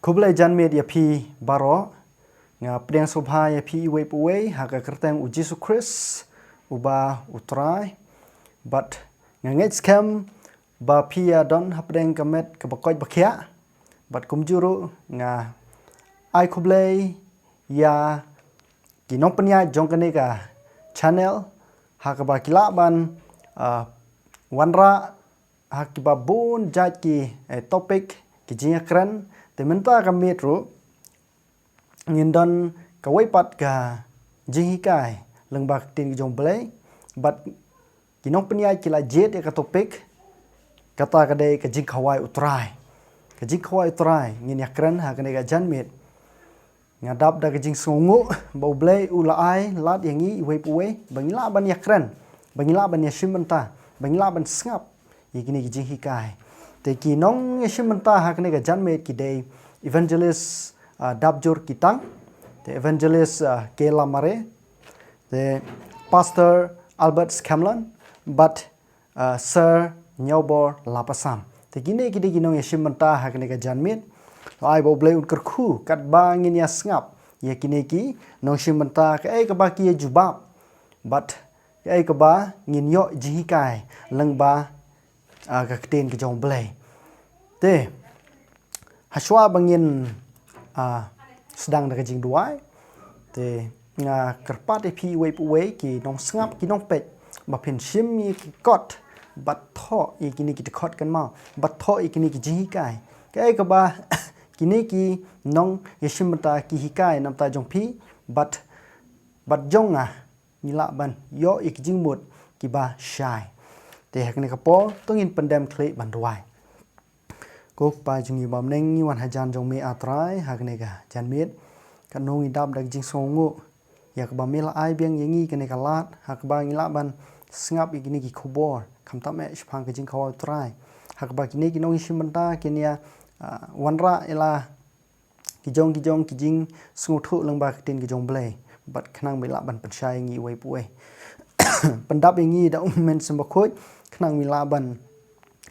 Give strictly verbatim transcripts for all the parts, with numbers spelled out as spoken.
Khublei janmiet ïa phi baroh. Nga pdiang sngewbha ïa phi iwei pa iwei ha ka kyrteng u Jisu Khrist, uba u Trai. Bad nga ngeit skhem ba phi ïa don hapdeng ka met kaba koit ba khiah. Bad kumjuh ruh nga ai khublei ïa ki nongpynïaid jong kane ka channel ha kaba ki lah ban, ah, wanrah ha kiba bun jait ki, eh, topic, ki jingïakren. Te mynta ka miet ruh ngin don kawei pat ka jinghikai lyngba ka ktien ka jong u Blei. Bad ki nongpynïaid ki la jied ïa ka topic, kata ka dei ka jingkhawai u Trai. Ka jingkhawai u Trai ngin ïakren ha kane ka janmiet. Nga dap da ka jingsngewnguh ba u Blei u la ai lad ïa ngi iwei pa iwei ba ngi lah ban ïakren, ba ngi lah ban ïashim bynta, ba ngi lah ban sngap ïa kine ki jinghikai. Te ki nongïashim bynta ha kane ka janmiet ki dei Evangelist, ah, Dapjur Kitang, te Evangelist, ah, Kayla Mare, te Pastor Albert Scanlon, bad, ah, Sir Nyaubor Lapasam. Te kine ki dei ki nongïashim bynta ha kane ka janmiet. To ai ba u Blei un kyrkhu katba ngin ïasngap ïa kine ki nongshim bynta, kaei kaba ki ïa jubab bad kaei kaba ngin ïoh jinghikai lyngba, ah, ka ktien ka jong u Blei. Te hashwa ba ngin, ah, sdang da ka jingduwai, te nga kyrpad ïa phi iwei pa iwei ki nongsngap, ki nongpeit, ba phin shim ïa ki kot bad thoh ïa kine ki dkhot kynmaw, bad thoh ïa kine ki jinghikai, kaei kaba kine ki nongïashim bynta ki hikai na ka bynta jong phi bad, bad jong nga, ngi lah ban ïoh ïa ki jingmut kiba shai. Te ha kane ka por to ngin pyndem khlieh ban duwai. Ko Kpa jong ngi ba ha bneng, ngi wan hajan jong me, ah Trai, ha kane ka janmiet. Katno ngi dap da ka jingsngewnguh ïa kaba me la ai biang ïa ngi kane ka lad ha kaba ngi lah ban sngap ïa kine ki khubor, khamtam eh shaphang ka jingkhawai u Trai, ha kaba kine ki nongïashim bynta kin ïa, ah, wanrah ïa la ki jong ki jong ki jingsngewthuh lyngba ka ktien ka jong u Blei, bad khnang ba lah ban pynshai ïa ngi iwei pa iwei. Pyndap ïa ngi da U Mynsiem Bakhuid khnang ba lah ban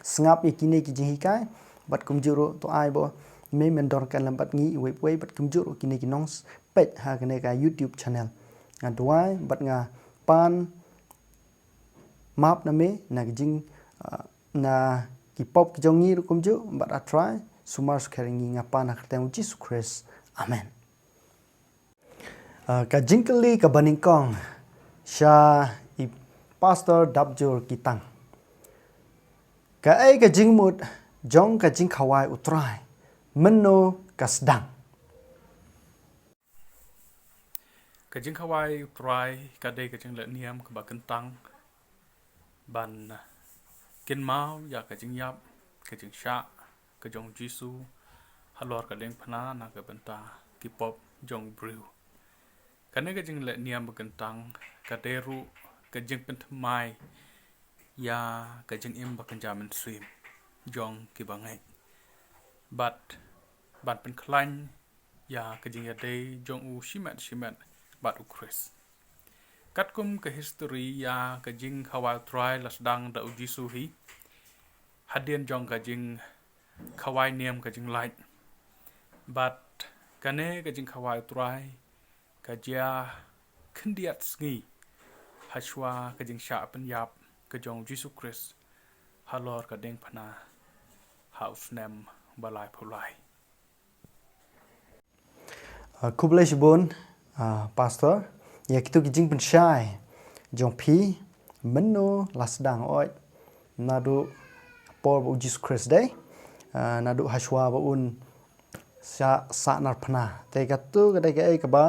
sngap ïa kine ki jinghikai, bad kumjuh ruh to ai ba me men donkam lem bad ngi iwei pa iwei, bad kumjuh ruh kine ki nongpeit ha kane ka YouTube channel. Nga duwai bad nga pan map na me na ka jing, ah, na ki pop ki jong ngi ruh kumjuh, bad ah Trai, sumar sukher ïa ngi, nga pan ha ka kyrteng u Jisu Khrist. Amen. Ah, ka jingkylli kaba nyngkong sha i Pastor Dapjur Kitang. Kaei ka jingmut jong ka jingkhawai u Trai? Mynno ka sdang? Ka jingkhawai u Trai ka dei ka jingleh niam kaba kyntang ban kynmaw ïa ka jingïap, ka jingshah ka jong u Jisu halor ka diengphna na ka bynta ki pop jong u briew. Kane ka jingleh niam ba kyntang ka dei ruh ka jingpynthymmai ïa ka jingim ba kynja mynsiem jong kiba ngeit, bad ban pynkhlaiñ ïa ka jingïadei jong u shimet shimet bad u Khrist. Katkum ka histori, ïa ka jingkhawai u Trai la sdang da u Jisu hi, hadien jong ka jingkhawai niam ka jinglait. Bad kane ka jingkhawai u Trai ka jia khyndiat sngi hashwa ka jingshah pynïap ka jong u Jisu Khrist halor ka diengphna ha u snem ba laiphew lai. Ah, khublei shibun, ah, Pastor, ïa kito ki jingpynshai jong phi. Mynno la sdang? Oi, naduh por ba u Jisu Khrist dei, ah, naduh hashwa ba un sah, sah narphna. Te kato ka dei kaei kaba,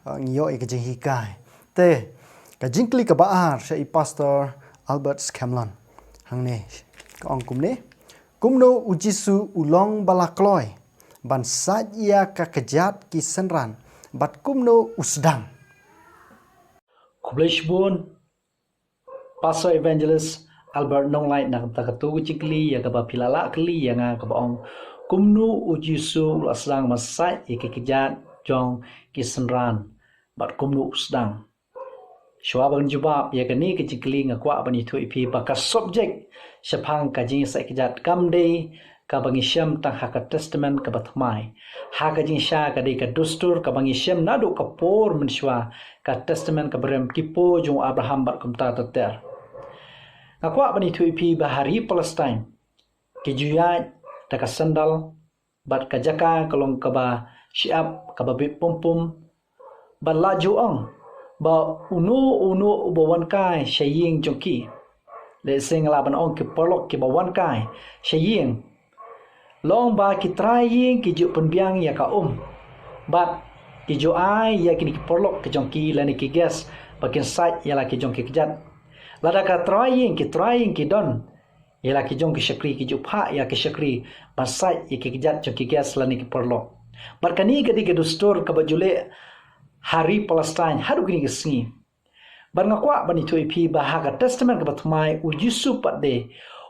ah, ngi ïoh ïa ka jinghikai. Te ka jingkylli kaba ar sha i Pastor Albert Scanlon hangne, ka ong kumne: Kumno u Jisu u long ba la kloi ban sait ïa ka kjat ki synran, bad kumno u sdang? Khublei shibun, Pastor Evangelist Albert Nonglait, na ka bynta kato ka jingkylli ïa kaba phi la lah kylli ïa nga, kaba ong kumno u Jisu u la sdang ban sait ïa ka kjat jong ki synran, bad kumno u sdang. Shuwa ban jubab ïa kane ka jingkylli, nga kwah ban ïathuh ïa phi ba ka subject shaphang ka jingsait kjat kam dei kaba ngi shem tang ha ka Testament kaba thymmai. Ha ka jingshisha ka dei ka dustur kaba ngi shem naduh ka por mynshuwa, ka Testament kaba rem, ki por jong u Abraham bad kumta ter ter. Nga kwah ban ïathuh ïa phi ba ha ri Palestine, ki ju ïaid da ka sandal, bad ka jaka ka long kaba shyiap, kaba bit pum pum. Bad la ju ong ba uno uno uba wan kai sha ïing jong ki, lehse nga lah ban ong ki paralok kiba wan kai sha ïing, long ba ki trai ïing ki ju pynbiang ïa ka um, bad ki ju ai ïa kine ki paralok ki jong ki lane ki guest ba kin sait ïa la ki jong ki kjat. Lada ka trai ïing, ki trai ïing ki don ïa la ki jong ki shakri, ki ju phah ïa ki shakri ban sait ïa ki kjat jong ki guest lane ki paralok. Bad kane ka dei ka dustur kaba ju leh ha ri Palestine haduh kine ki sngi. Bad nga kwah ban ïathuh ïa phi ba ha ka Testament kaba thymmai, u Jisu pat de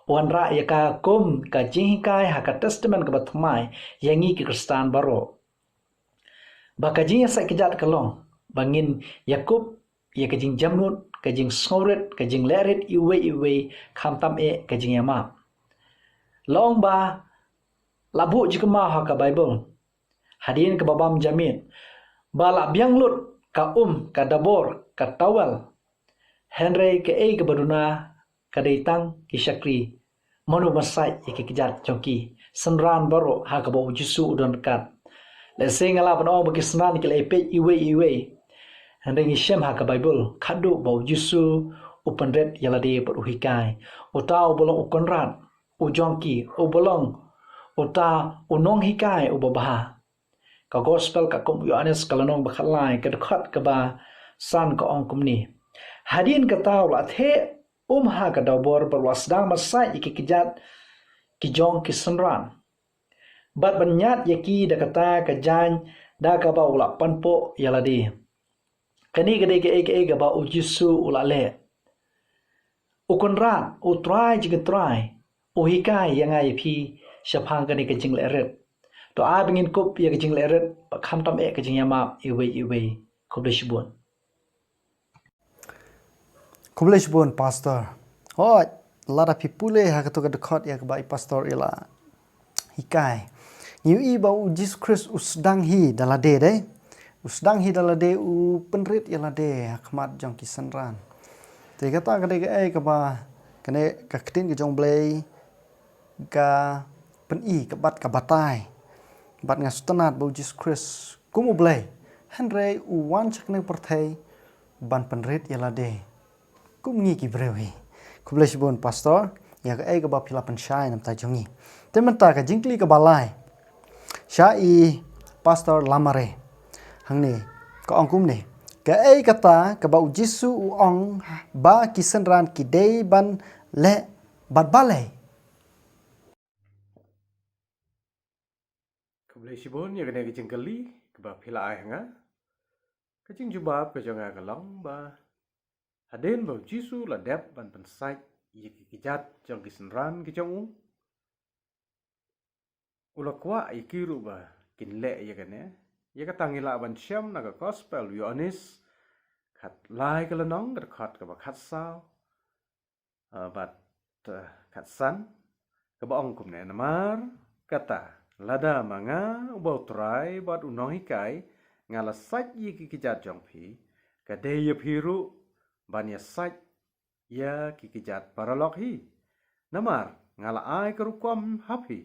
u wanrah ïa ka kum ka jinghikai ha ka Testament kaba thymmai ïa ngi ki Khristan baroh, ba ka jingïasait kjat ka long ba ngin ïakup ïa ka jingjemnud, ka jingsngewrit, ka jinglehrit iwei iwei, khamtam eh ka jingïamap. Long ba la buh jingkynmaw ha ka Baibl, hadien kaba bam ja miet, ba la biang lut ka um, ka dabor, ka towel. Hynrei kaei kaba duna ka dei tang ki shakri. Mano ban sait ïa ki kjat jong ki? Synran baroh ha kaba u Jisu u don ryngkat. Lehse nga lah ban ong ba ki synran ki la ïapeit iwei iwei. Hynrei ngi shem ha ka Baibl khadduh ba u Jisu u pynrit ïa lade bad u hikai. Uta uba long u kynrad u jong ki, uba long uta u nonghikai uba bha. Ka Gospel katkum u Ïoannis ka lynnong ba khatlai, ka dkhot kaba san ka ong kumne: Hadien kata u la theh um ha ka dabor bad u la sdang ban sait ïa ki kjat ki jong ki synran, bad ban ñiad ïa ki da kata ka jaiñ da kaba u la panpoh ïa lade. Kane ka dei kaei kaei kaba u Jisu u la leh. U Kynrad, u Trai jong ki trai, u hikai ïa nga ïa phi shaphang kane ka jinglehrit. To ai ba ngin kup ïa ka jinglehrit bad khamtam eh ka jingïamap iwei iwei. Khublei shibun. Khublei shibun, Pastor. Hooid, lada phi pule ha kato ka dkhot ïa kaba i Pastor i la hikai, ngi ïohi ba u Jisu Khrist u sdang hi da lade, dei. U sdang hi da lade, u pynrit ïa lade ha khmat jong ki synran. Te kata ka dei kaei kaba kane ka ktien ka jong U Blei ka pyni, ka bat, ka batai. Bad nga sngewtynnat ba u Jisu Khrist kum U Blei, hynrei u wan sha kane ka pyrthei ban pynrit ïa lade kum ngi ki briew hi. Khublei shibun, Pastor, ïa kaei kaba phi la pynshai na ka bynta jong ngi. Te mynta ka jingkylli kaba lai sha i Pastor Lamare hangne, ka ong kumne: Kaei kata kaba u Jisu u ong ba ki synran ki dei ban leh bad balei? Khublei shibun ïa kane ka jingkylli kaba phi la ai ha nga. Ka jingjubab ka jong nga ka long ba hadien ba u Jisu u la dep ban pynsait ïa ki kjat jong ki synran ki jong u, u la kwah ïa ki ruh ba kin leh ïa kane. Ïa kata ngi lah ban shem na ka Gospel u Ïoannis khatlai ka lynnong, ka dkhot kaba khatsaw, ah, bad, ah, khatsan, kaba ong kumne: Namar kata, lada ma nga uba u Trai bad u Nonghikai nga la sait ïa ki kjat jong phi, ka dei ïa phi ruh ban ïasait ïa ki kjat paralok hi. Namar nga la ai ka rukom ha phi,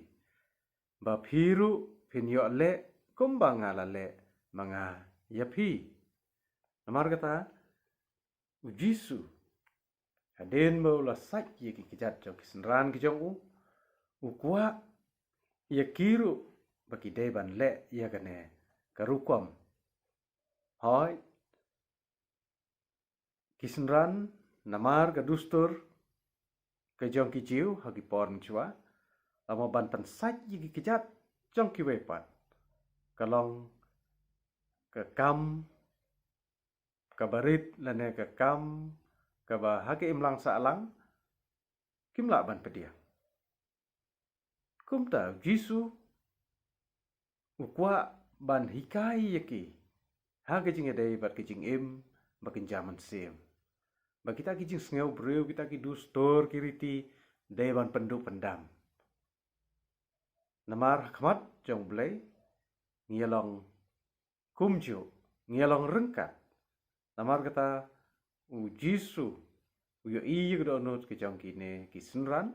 ba phi ruh phin ïoh leh kumba nga la leh ma nga ïa phi. Namar kata, u Jisu, hadien ba u la sait ïa ki kjat jong ki synran ki jong u, u kwah ïa ki ruh ba ki dei ban leh ïa kane ka rukom. Hooid, ki synran, namar ka dustur ka jong ki Jiw ha ki por mynshuwa, la mo ban pynsait ïa ki kjat jong kiwei pat, ka long ka kam kaba rit lane ka kam kaba ha ka imlang sahlang kim lah ban pdiang. Kumta u Jisu u kwah ban hikai ïa ki ha ka jingïadei bad ka jingim ba kynja mynsiem, ba kita ki jingsngew briew, kita ki dustur ki riti dei ban pynduh pyndam. Namar ha khmat jong U Blei ngi ïa long kumjuh, ngi ïa long ryngkat. Namar kata U Jisu u ïohi ïa ka dohnud ka jong kine ki synran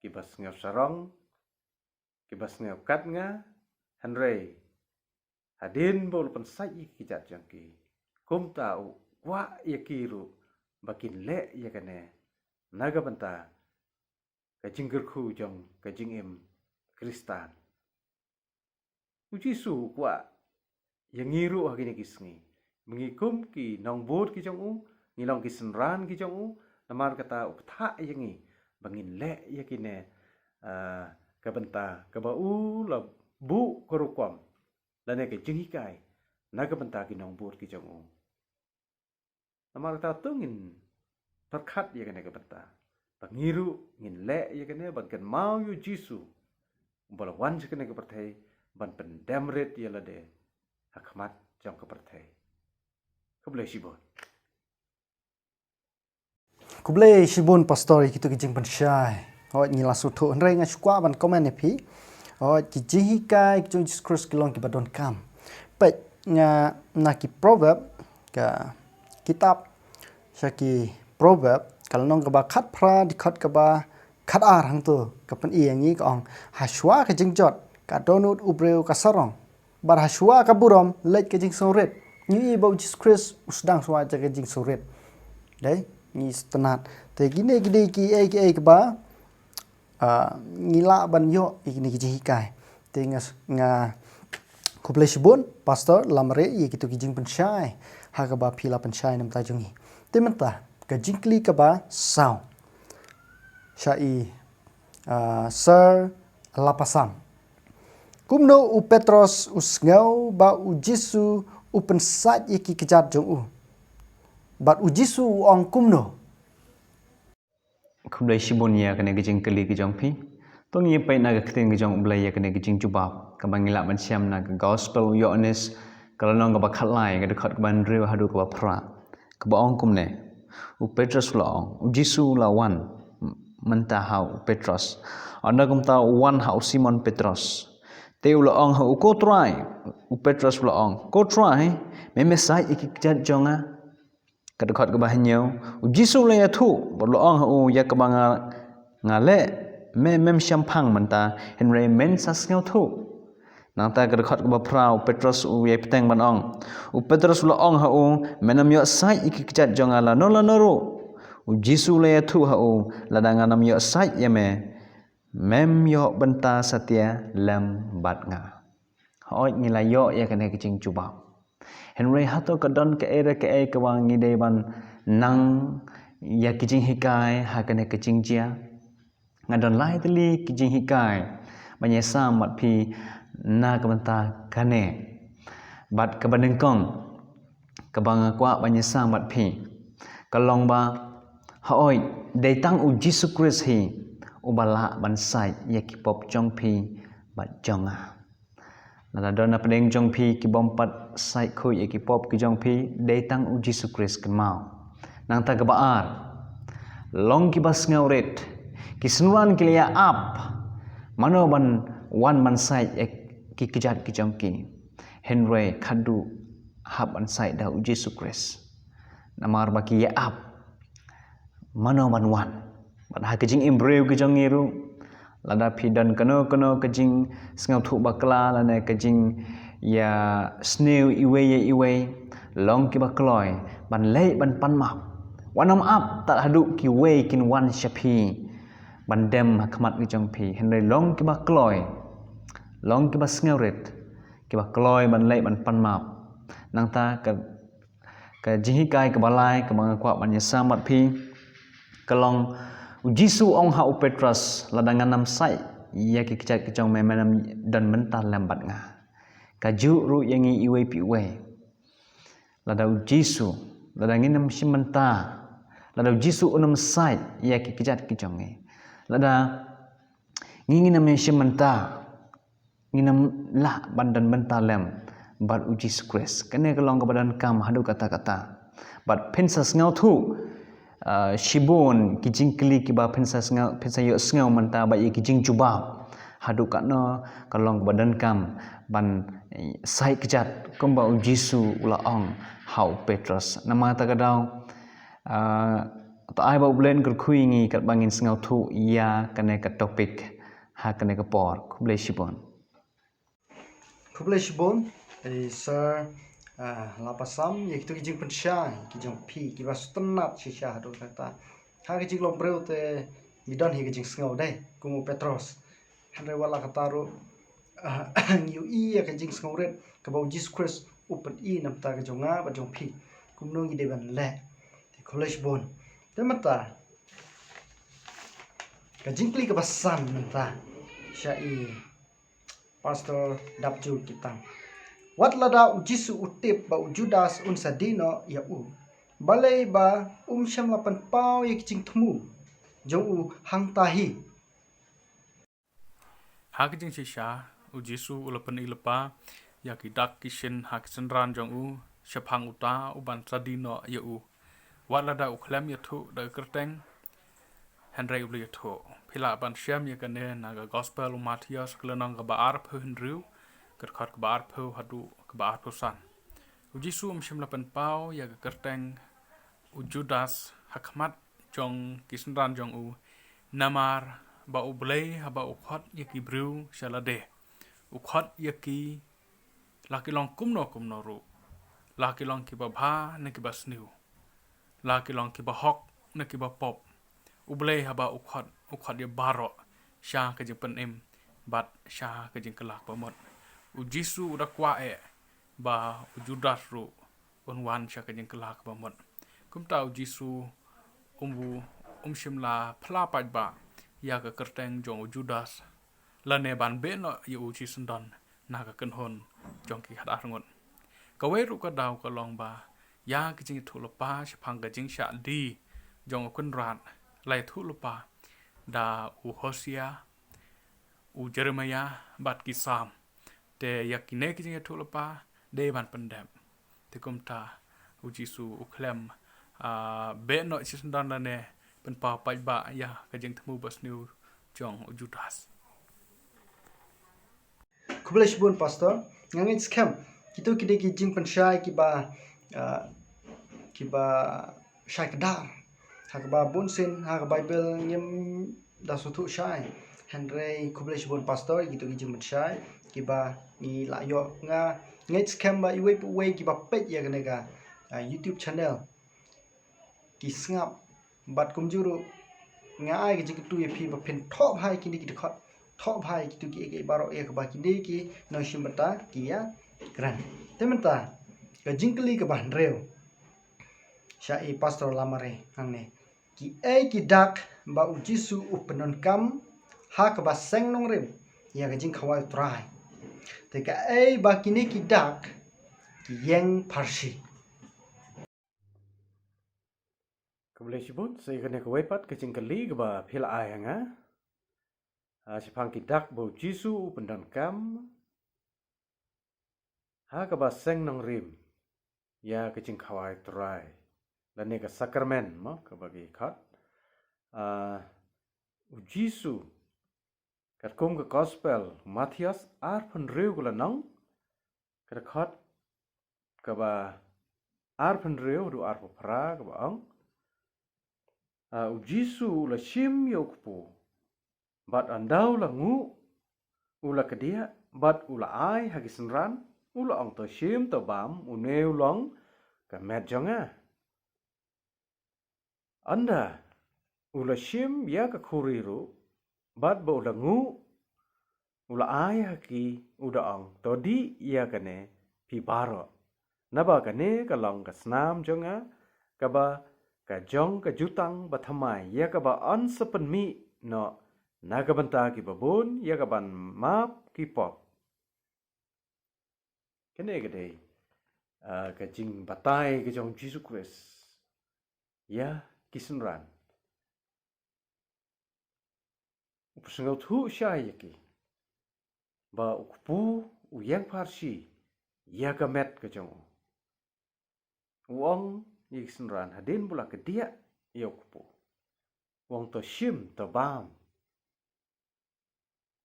kiba sngew sarong, kiba sngew katnga, hynrei hadien ba u la pynsait ïa ki kjat jong ki, kumta u kwah ïa ki ruh ba kin leh ïa kane na ka bynta ka jingkyrkhu jong ka jingim Khristan. U Jisu u kwah ïa ngi ruh ha kine ki sngi ba ngi kum ki nongbud ki jong u, ngi long ki synran ki jong u. Namar kata u ktah ïa ngi ba ngin leh ïa kine, ah, ka bynta kaba u la buh ka rukom lane ka jinghikai na ka bynta ki nongbud ki jong u. Namar kata to ngin pyrkhat ïa kane ka bynta ba ngi ruh ngin leh ïa kane ban kynmaw ïa U Jisu uba la wan sha kane ka pyrthei ban pyndem rit ïa lade ha khmat jong ka pyrthei. Khublei shibun. Khublei shibun Pastor ïa kito ki jingpynshai. Hooid, ngi la sngewthuh, hynrei nga shu kwah ban comment ïa phi. Hooid, ki jinghikai ki jong Jisu Khrist ki long kiba donkam. Peit nga na ki Proverb, ka kitab sha ki Proverb, ka lynnong kaba khatphra, dkhot kaba khatar hangto ka pyni ïa ngi, ka ong, ha shuwa ka jingjot ka dohnud u briew ka sarong, bad ha shuwa ka burom leit ka jingsngewrit. Ngi i ba U Jisu Khrist u sdang shuwa jong ka jingsngewrit. Dei, ngi sngewtynnat. Te kine ki dei kiei kiei kiba, ah, ngi lah ban ïoh ïa kine ki jinghikai. Te nga, nga khublei shibun Pastor Lamare ïa kito ki jingpynshai ha kaba phi la pynshai na ka bynta jong ngi. Te mynta ka jingkylli kaba saw sha i, ah, Sir Lapasam. Kumno u Petros u sngew ba U Jisu u pynsait ïa ki kjat jong u? Bad U Jisu u ong kumno? Khublei shibun ïa kane ka jingkylli ka jong phi. To ngin ïa peit na ka ktien ka jong U Blei ïa kane ka jingjubab kaba ngi lah ban shem na ka Gospel u Ïoannis, ka lynnong kaba khatlai, ka dkhot kaba hynriew haduh kaba phra. Kaba ong kumne: U Petros u la ong, U Jisu u la wan mynta ha u Petros. Ynda kumta u wan ha u Simon Petros. Te u la ong ha u, Ko Trai. U Petros u la ong, Ko Trai, me me sait ïa ki kjat jong nga? Ka dkhot kaba hynñiew, U Jisu u la ïathuh bad u la ong ha u, Ïa kaba nga, nga leh, me mem shemphang mynta, hynrei men sa sngewthuh. Nangta ka dkhot kaba phra, u Petros u ïai bteng ban ong. U Petros u la ong ha u, Me nang ym ïoh sait ïa ki kjat jong nga lano lano ruh. U Jisu u la ïathuh ha u, Lada nga nang ym ïoh sait ïa me, mem ïoh bynta satia lem bad nga. Hooid, ngi la ïoh ïa kane ka jingjubab. Hynrei hato ka don kaei re kaei kaba ngi dei ban nang ïa ki jinghikai ha kane ka jingjia? Nga don lai tylli ki jinghikai ban ïasam bad phi na ka bynta kane. Bad kaba nyngkong kaba nga kwah ban ïasam bad phi ka long ba, hooid, dei tang U Jisu Khrist hi uba lah ban sait ïa ki pop jong phi bad jong nga. Lada don na pdeng jong phi ki bym pat sait khuid ïa ki pop ki jong phi, dei tang U Jisu Khrist kynmaw. Nangta kaba ar, long kiba sngewrit. Ki synran ki la ïa ap mano ban wan ban sait ïa ki kjat ki jong ki. Hynrei khadduh hap ban sait da U Jisu Khrist. Namar ba ki ïa ap mano ban wan. Bad ha ka jingim briew ka jong ngi ruh, lada phi don kano kano ka jingsngewthuh bakla lane ka jingïasniew iwei ïa iwei, long kiba kloi ban leit ban pan map. Wat nym ap tad haduh kiwei kin wan sha phi ban dem ha khmat ka jong phi, hynrei long kiba kloi, long kiba sngewrit, kiba kloi ban leit ban pan map. Nangta ka Ka jinghikai kaba lai kaba nga kwah ban ïasam bad phi ka long, U Jisu u ong ha u Petros, lada ngan ym sait ïa ki kjat ki jong me, men ym don bynta lem bad nga. Kajuh ruh ïa ngi iwei pa iwei. Lada U Jisu, lada ngin ym shim bynta, lada U Jisu un ym sait ïa ki kjat ki jong ngi, lada ngi ngin ym shim bynta, ngin ym lah ban don bynta lem bad U Jisu Khrist. Kane ka long kaba donkam haduh katta katta. Bad phin sa sngewthuh, ah, shibun ki jingkylli kiba phin sa sngew, phin sa ïohsngew mynta bad ïa ki jingjubab Haduh katno ka long kaba donkam ban, eh, sait kjat kumba u Jisu u la ong ha u Petros. Namar kata ka daw, ah, to ai ba u Blei un kyrkhu ïa ngi katba ngin sngewthuh ïa kane ka topic ha kane ka por. Khublei shibun. Khublei shibun, eh, Sir, ah, Lapasam, ïa kito ki jingpynshai ki jong phi kiba sngewtynnat shisha haduh katta. Ha ka jinglong briew te ngi don hi ka jingsngew dei kum u Petros. Hynrei wat la katta ruh, ah, ngi ïohi ïa ka jingsngewrit kaba u Jisu Khrist u pyni na bynta ka jong nga bad jong phi kumno ngi dei ban leh. Te khublei shibun. Te mynta ka jingkylli kaba san mynta sha i Pastor Dapjul Kitang. Wat lada u Jisu u tip ba u Judas un sa die noh ïa u, balei ba um shym la pynpaw ïa ki jingthmu jong u hangta hi? Ha ka jingshisha, u Jisu u la pyni lypa ïa ki dak ki shin ha ki synran jong u shaphang uta uban sa die noh ïa u. Wat lada u khlem ïathuh da ka kyrteng, hynrei u la ïathuh. Phi lah ban shem ïa kane na ka Gospel u Mathaios ka lynnong kaba arphew hynriew, ka dkhot kaba arphew haduh kaba arphew san. U Jisu um shym la pynpaw ïa ka kyrteng u Judas ha khmat jong ki synran jong u, namar ba U Blei haba u khot ïa ki briew sha lade, u khot ïa ki la ki long kumno kumno ruh, la ki long kiba bha ne kiba sniew, la ki long kiba hok ne kiba pop. U Blei haba u khot, u khot ïa baroh sha ka jingpynim bad sha ka jingkylla kaba mut. U Jisu u da kwah eh ba u Judas ruh un wan sha ka jingkylla kaba mut. Kumta u Jisu um, um shym la phla paidbah ïa ka kyrteng jong u Judas, lane ban beh noh ïa u shisyndon na ka kynhun jong ki hajar ngut. Kawei ruh ka daw ka long ba ïa ka jingïathuh lypa shaphang ka jingshah die jong u Kynrad la ïathuh lypa da u Hosea, u Jeremiah bad ki Salm. Te ïa kine ki jingïathuh lypa dei ban pyndep. Te kumta u Jisu u khlem, ah, beh noh shisyndon lane pynpaw paidbah ïa ka jingthmu basniew jong u Judas. Khublei shibun Pastor. Nga ngeit skhem kito ki dei ki jingpynshai kiba, ah, kiba shai kdar. Ha kaba bun sien ha ka Baibl ngim da sngewthuh shai. Hynrei khublei shibun Pastor, kito ki jingpynshai kiba ngi la ïoh. Nga ngeit skhem ba iwei pa iwei kiba peit ïa kane ka, ah, YouTube channel ki sngap bad kumjuh ruh nga ai ka jingkyntu ïa phi ba phin thoh bha ïa kine ki dkhot, thoh bha ïa kito kiei kiei baroh ïa kaba kine ki nongshim bynta ki ïakren. Te mynta ka jingkylli kaba hynriew sha i Pastor Lamare hangne. Kiei ki dak ba u Jisu u pyndonkam ha kaba seng nongrim ïa ka jingkhawai u Trai? Te kaei ba kine ki dak ki ïeng pharshi? Khublei shibun, sa ïa kane kawei pat ka jingkylli kaba phi la ai ha nga. Ah, shaphang ki dak ba u Jisu u pyndonkam ha kaba seng nongrim ïa ka jingkhawai u Trai, lane ka sakramen mo kaba ki khot. Ah, u Jisu katkum ka Gospel Mathaios arphew hynriew ka lynnong, ka dkhot kaba arphew hynriew haduh arphew phra kaba ong, ah, u Jisu u la shim ïa u kpu bad ynda u la nguh, u la kdiah bad u la ai ha ki synran, u la ong, to shim to bam, une u long ka met jong nga. Ynda u la shim ïa ka khuri ruh bad ba u la nguh, u la ai ha ki, u da ong, to dih ïa kane phi baroh, naba kane ka long ka snam jong nga, kaba ka jong ka jutang bathymmai, ïa kaba yn sa pynmih noh na ka bynta kiba bun ïa ka ban map ki pop. Kane ka dei, ah, ka jingbatai ka jong u Jisu Khrist ïa ki synran. U pynsngewthuh shai ïa ki ba u kpu u ïeng pharshi ïa ka met ka jong u. U ong ïa ki synran hadien ba u la kdiah ïa u kpu, u ong, to shim to bam.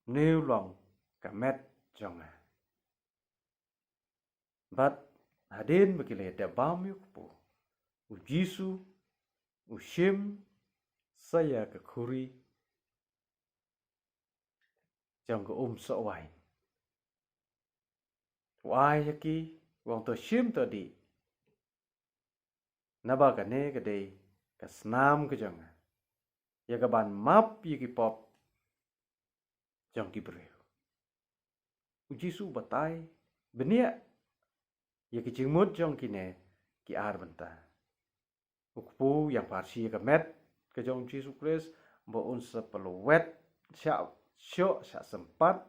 Une u long ka met jong nga. Bad hadien ba ki la ïadep bam ïa u kpu, u Jisu u shim sa ïa ka khuri jong ka um soh waiñ. U ai ïa ki, u ong to shim to dih. Naba kane ka dei ka snam ka jong nga, ïa ka ban map ïa ki pop jong ki briew. U Jisu u batai bniah ïa ki jingmut jong kine ki ar bynta. U kpu u ïeng pharshi ïa ka met ka jong u Jisu Khrist, ba un sa pynlwet shah shoh shah sympat.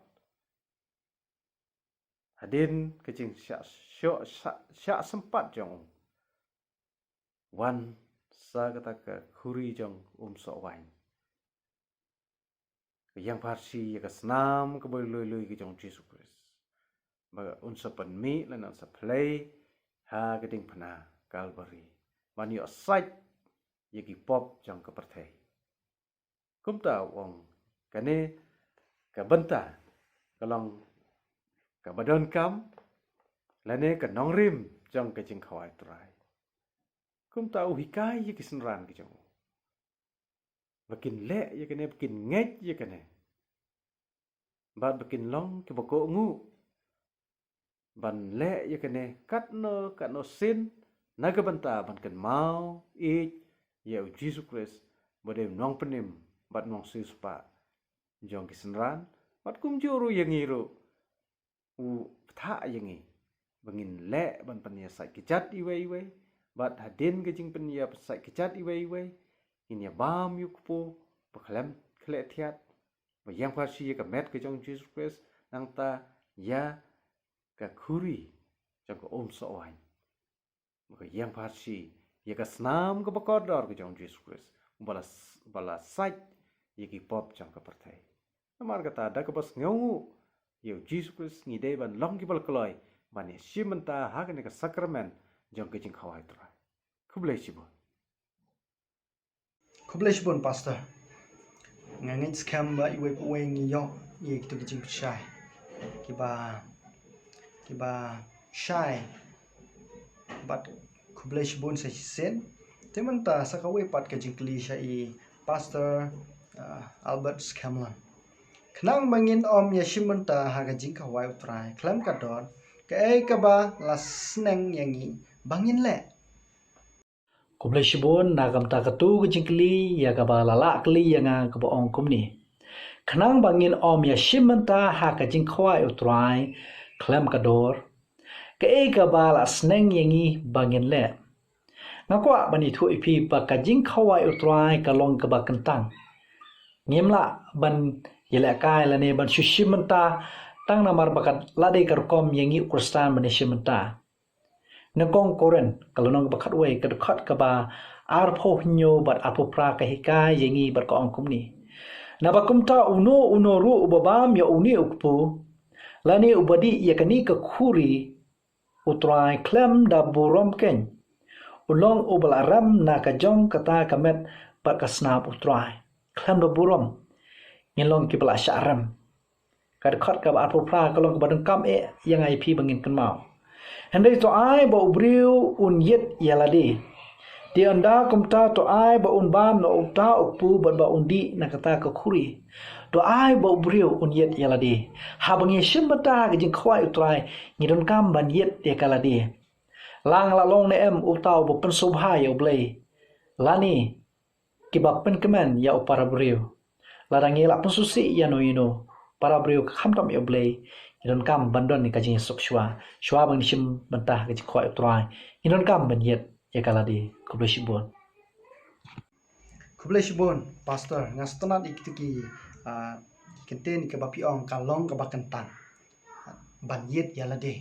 Hadien ka jingshah shoh shah, shah sympat jong u, wan sa kata ka khuri jong um soh waiñ. Ka ïeng pharshi ïa ka snam kaba lui lui ka jong u Jisu Khrist, ba un sa pynmih lane un sa plie ha ka diengphna Kalbari ban ïoh sait ïa ki pop jong ka pyrthei. Kumta u ong kane ka bynta ka long kaba donkam lane ka nongrim jong ka jingkhawai Trai. Kumta u hikai ïa ki synran ki jong u ba kin leh ïa kane, ba kin ngeit ïa kane, bad ba kin long kiba kohnguh ban leh ïa kane katno katno sien na ka bynta ban kynmaw ïeit ïa u Jisu Khrist, ba dei u nongpynim bad u nongsiewspah jong ki synran, bad kumjuh ruh ïa ngi ruh u bthah ïa ngi ba ngin leh ban pynïasait kjat iwei iwei, bad hadien ka jingpynïasait kjat iwei iwei ngin ïa bam ïa u kpu ba khlem khleh thiat, ba ïeng pharshi ïa ka met ka jong u Jisu Khrist, nangta ïa ka khuri jong ka um soh waiñ, ba ka ïeng pharshi ïa ka snam kaba kordor ka jong u Jisu Khrist, ba la, ba la sait ïa ki pop jong ka pyrthei. Namar kata da kaba sngewnguh ïa u Jisu Khrist ngi dei ban long kiba la kloi ban ïashim bynta ha kane ka sakramen jong ka jingkhawai Trai. Khublei shibun. Khublei shibun, Pastor. Nga ngeit skhem ba iwei pa iwei ngi ïoh ïa kito ki jingpynshai kiba, kiba shai. Bad khublei shibun sa shisien. Te mynta sa kawei pat ka jingkylli sha i Pastor, ah, Albert Scanlon. Khnang ba ngin ym ïashim bynta ha ka jingkhawai u Trai khlem ka dor, kaei kaba la sneng ïa ngi ba ngin leh? Khublei shibun na ka bynta katu ka jingkylli ïa kaba la lah kylli ïa nga, kaba ong kumne. Khnang ba ngin ym ïashim bynta ha ka jingkhawai u Trai khlem ka dor, kaei kaba la sneng ïa ngi ba ngin leh? Nga kwah ban ïathuh ïa phi ba ka jingkhawai u Trai ka long kaba kyntang. Ngim lah ban ïalehkai lane ban shu shim bynta tang namar ba ka la dei ka rukom ïa ngi u Khristan ban ïashim bynta. Nyngkong Korinth ka lynnong kaba khatwei, ka dkhot kaba arphew hynñiew bad arphew phra ka hikai ïa ngi bad ka ong kumne. Naba kumta uno uno ruh uba bam ïa une u kpu lane uba dih ïa kane ka khuri u Trai khlem da burom keiñ, u long uba la rem na ka jong kata ka met bad ka snam u Trai khlem da burom. Ngin long kiba la shah rem. Ka dkhot kaba arphew phra ka long kaba donkam eh ïa nga ïa phi ba ngin kynmaw. Hynrei to ai ba u briew un ïit ïa lade. Te ynda kumta to ai ba un bam na uta u kpu bad ba un dih na kata ka khuri. To ai ba u briew un ïit ïa lade. Haba ngi shim bynta ha ka jingkhawai u Trai ngi donkam ban ïit ïa ka lade. La nga la long ne em uta uba pynsngewbha ïa u Blei lane kiba pynkmen ïa u para briew. Lada ngi la pynsngewsih ïano ïano para briew khamtam ïa u Blei, ngi donkam ban don ïa ka jingïasuk shuwa. Shuwa ba ngin shim bynta ha ka jingkhawai u Trai, ngi donkam ban ïit ïa ka lade. Khublei shibun. Khublei shibun, Pastor. Nga sngewtynnat ïa kito ki, ah, ki kyntien kaba phi ong ka long kaba kyntang. Ban ïit ïa lade.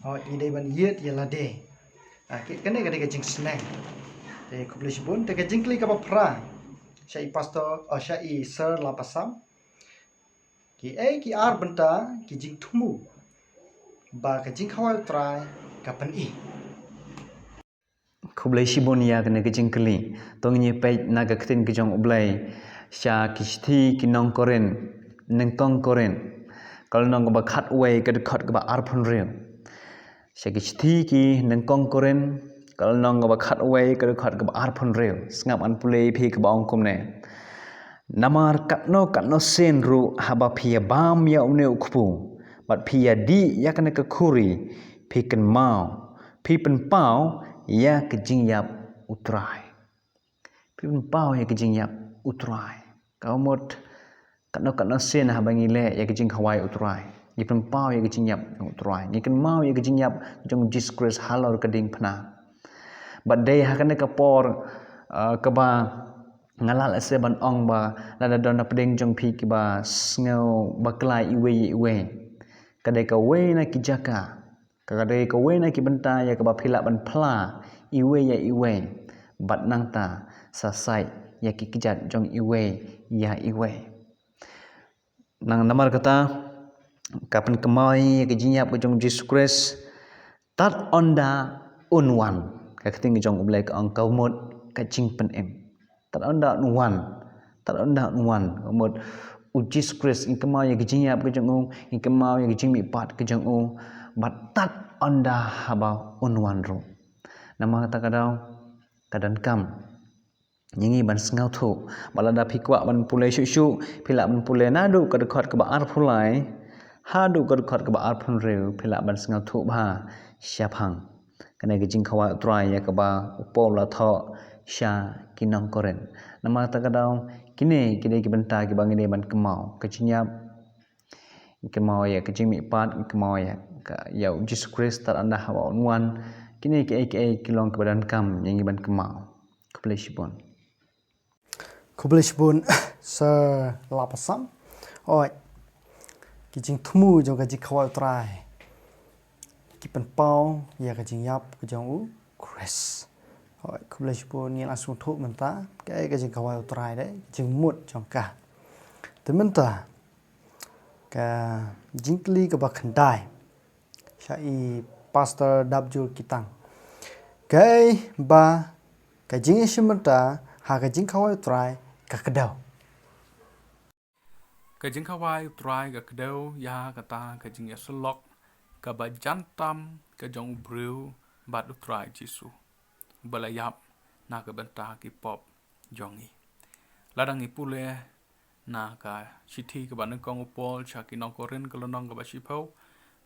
Hooid, ngi dei ban ïit ïa lade. Ah, ki, kane ka dei ka jingsneng. Te khublei shibun, te ka jingkylli kaba phra sha i Pastor, oh, sha i Sir Lapasam. Kiei ki ar bynta ki jingthmu ba ka jingkhawai u Trai ka pyni? Khublei shibun ïa kane ka jingkylli. To ngin ïa peit na ka ktien ka jong u Blei sha ki shithi ki nong Korinth, Nyngkong Korinth, ka lynnong kaba khatwei, ka dkhot kaba arphew hynriew. Sha ki shithi ki Nyngkong Korinth, ka lynnong kaba khatwei, ka dkhot kaba arphew hynriew. Sngap ngan pule ïa phi kaba ong kumne. Namar katno katno sien ruh haba phi ïa bam ïa une u kpu, bad phi ïa dih ïa kane ka khuri, phi kynmaw, phi pynpaw ïa ka jingïap U Trai. Phi pynpaw ïa ka jingïap U Trai. Ka mut katno katno sien haba ngi leh ïa ka jingkhawai U Trai, ngi pynpaw ïa ka jingïap jong U Trai, ngi kynmaw ïa ka jingïap jong Jisu Khrist halor ka diengphna. Bad dei ha kane ka por, ah, kaba nga lah lehse ban ong ba lada don na pdeng jong phi kiba sngew bakla iwei ïa iwei, ka dei kawei na ki jaka, ka dei kawei na ki bynta ïa kaba phi lah ban phla iwei ïa iwei, bad nangta sa sait ïa ki kjat jong iwei ïa iwei. Nang namar kata, ka pynkynmaw ïa ka jingïap ka jong Jisu Khrist, tad ynda un wan. Ka ktien ka jong U Blei ka ong ka mut ka jingpynim. Tad ynda un wan, tad ynda un wan. Ka mut U Jisu Khrist, ngi kynmaw ïa ka jingïap ka jong u, ngi kynmaw ïa ka jingmihpat ka jong u, bad tad ynda haba un wan ruh. Namar kata ka daw, ka donkam ïa ngi ban sngewthuh. Bad lada phi kwah ban pule shuh shuh, phi lah ban pule naduh ka dkhot kaba arphew lai haduh ka dkhot kaba arphew hynriew, phi lah ban sngewthuh bha shaphang kane ka jingkhawai U Trai ïa kaba u Paul u la thoh sha ki nong Korinth. Namar kata ka daw, kine ki dei ki bynta kiba ngi dei ban kynmaw. Ka jingïap, ngi kynmaw ïa ka jingmihpat, ngi kynmaw ïa ka, ïa U Jisu Khrist tad ynda haba un wan. Kine kiei kiei ki long kiba donkam ïa ngi ban kynmaw. Khublei shibun. Khublei shibun Sir Lapasam. Oi. Ki jingthmu jong ka jingkhawai U Trai ki pynpaw ïa ka jingïap ka jong U Khrist. Oi, khublei shibun. Ngi la sngewthuh mynta kaei ka jingkhawai U Trai, dei ka jingmut jong ka. Te mynta ka jingkylli kaba khyndai sha i Pastor Dapjur Kitang. Kaei ba ka jingïashim bynta ha ka jingkhawai U Trai ka kdew? Ka jingkhawai U Trai ka kdew ïa kata ka jingïasyllok kaba jan tam ka jong u briew bad U Trai Jisu, uba la ïap na ka bynta ki pop jong ngi. Lada ngi pule na ka shithi kaba nyngkong u Paul sha ki nong Korinth, ka lynnong kaba shiphew,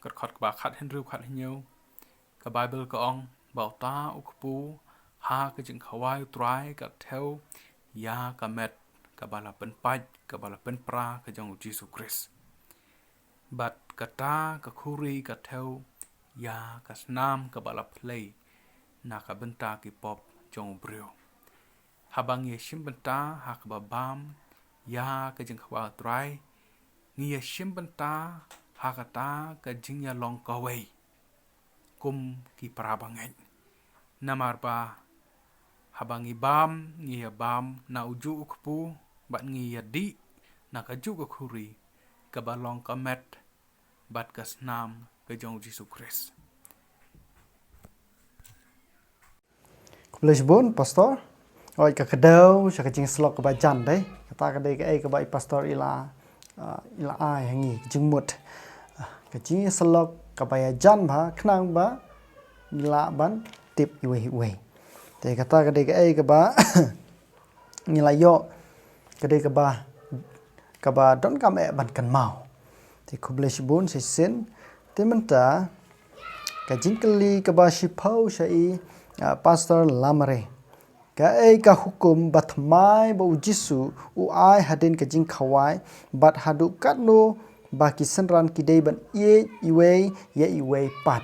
ka dkhot kaba khathynriew khathynñiew, ka Baibl ka ong ba uta u kpu ha ka jingkhawai U Trai ka thew ïa ka met kaba la pynpait, kaba la pynpra ka jong U Jisu Khrist. Bad kata ka khuri ka thew ïa ka snam kaba la phlei na ka bynta ki pop jong u briew. Haba ngi ïashim bynta ha kaba bam ïa ka jingkhawai U Trai, ngi ïashim bynta ha kata ka jingïalong kawei kum ki para bangeit. Namar ba haba ngi bam, ngi ïa bam na ujuh u kpu, bad ngi ïa dih na kajuh ka khuri kaba long ka met bad ka snam ka jong U Jisu Khrist. Khublei shibun, Pastor. Oi, ka kdew sha ka jingïasyllok kaba jan, dei. Kata ka dei kaei kaba i Pastor i la, ah, i la ai ha ngi, ka jingmut. Ah, ka jingïasyllok kaba ïajan bha, khnang ba ngi lah ban tip iwei iwei. Te kata ka dei kaei kaba ngi la ïoh, ka dei kaba, kaba donkam eh ban kynmaw. Te khublei shibun shisien. Te mynta ka jingkylli kaba shiphew sha i, ah, Pastor Lamare. Kaei ka hukum bathymmai ba U Jisu u ai hadien ka jingkhawai, bad haduh katno ba ki synran ki dei ban ïeit iwei ïa iwei pat?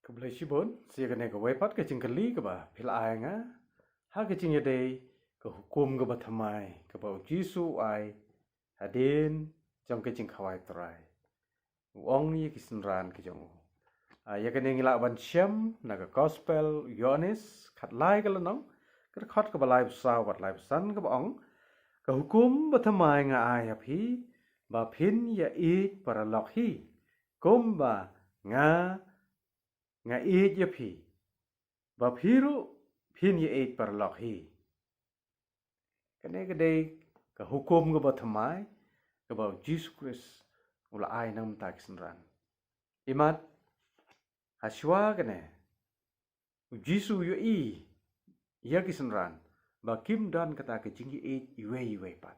Khublei shibun. Sa kane kawei pat ka jingkylli kaba phi la ai nga ha ka jingïadei ka hukum kaba thymmai kaba U Jisu u ai hadien jong ka jingkhawai U Trai. U ong ïa ki synran ki jong u. Ah, ïa kane ngi lah ban shem na ka Gospel u Ïoannis khatlai ka lynnong, ka dkhot kaba laiphew saw bad laiphew san kaba ong, ka hukum bathymmai nga ai ha phi, ba phin ïaieit paralok hi, kumba nga, nga ïeit ïa phi, ba phi ruh phin ïaieit paralok hi. Kane ka dei ka hukum kaba thymmai kaba u Jisu Khrist u la ai na ka bynta ki synran. Imat, ha shuwa kane, u Jisu u ïohi ïa ki synran ba kim don kata ka jingïeit iwei iwei pat.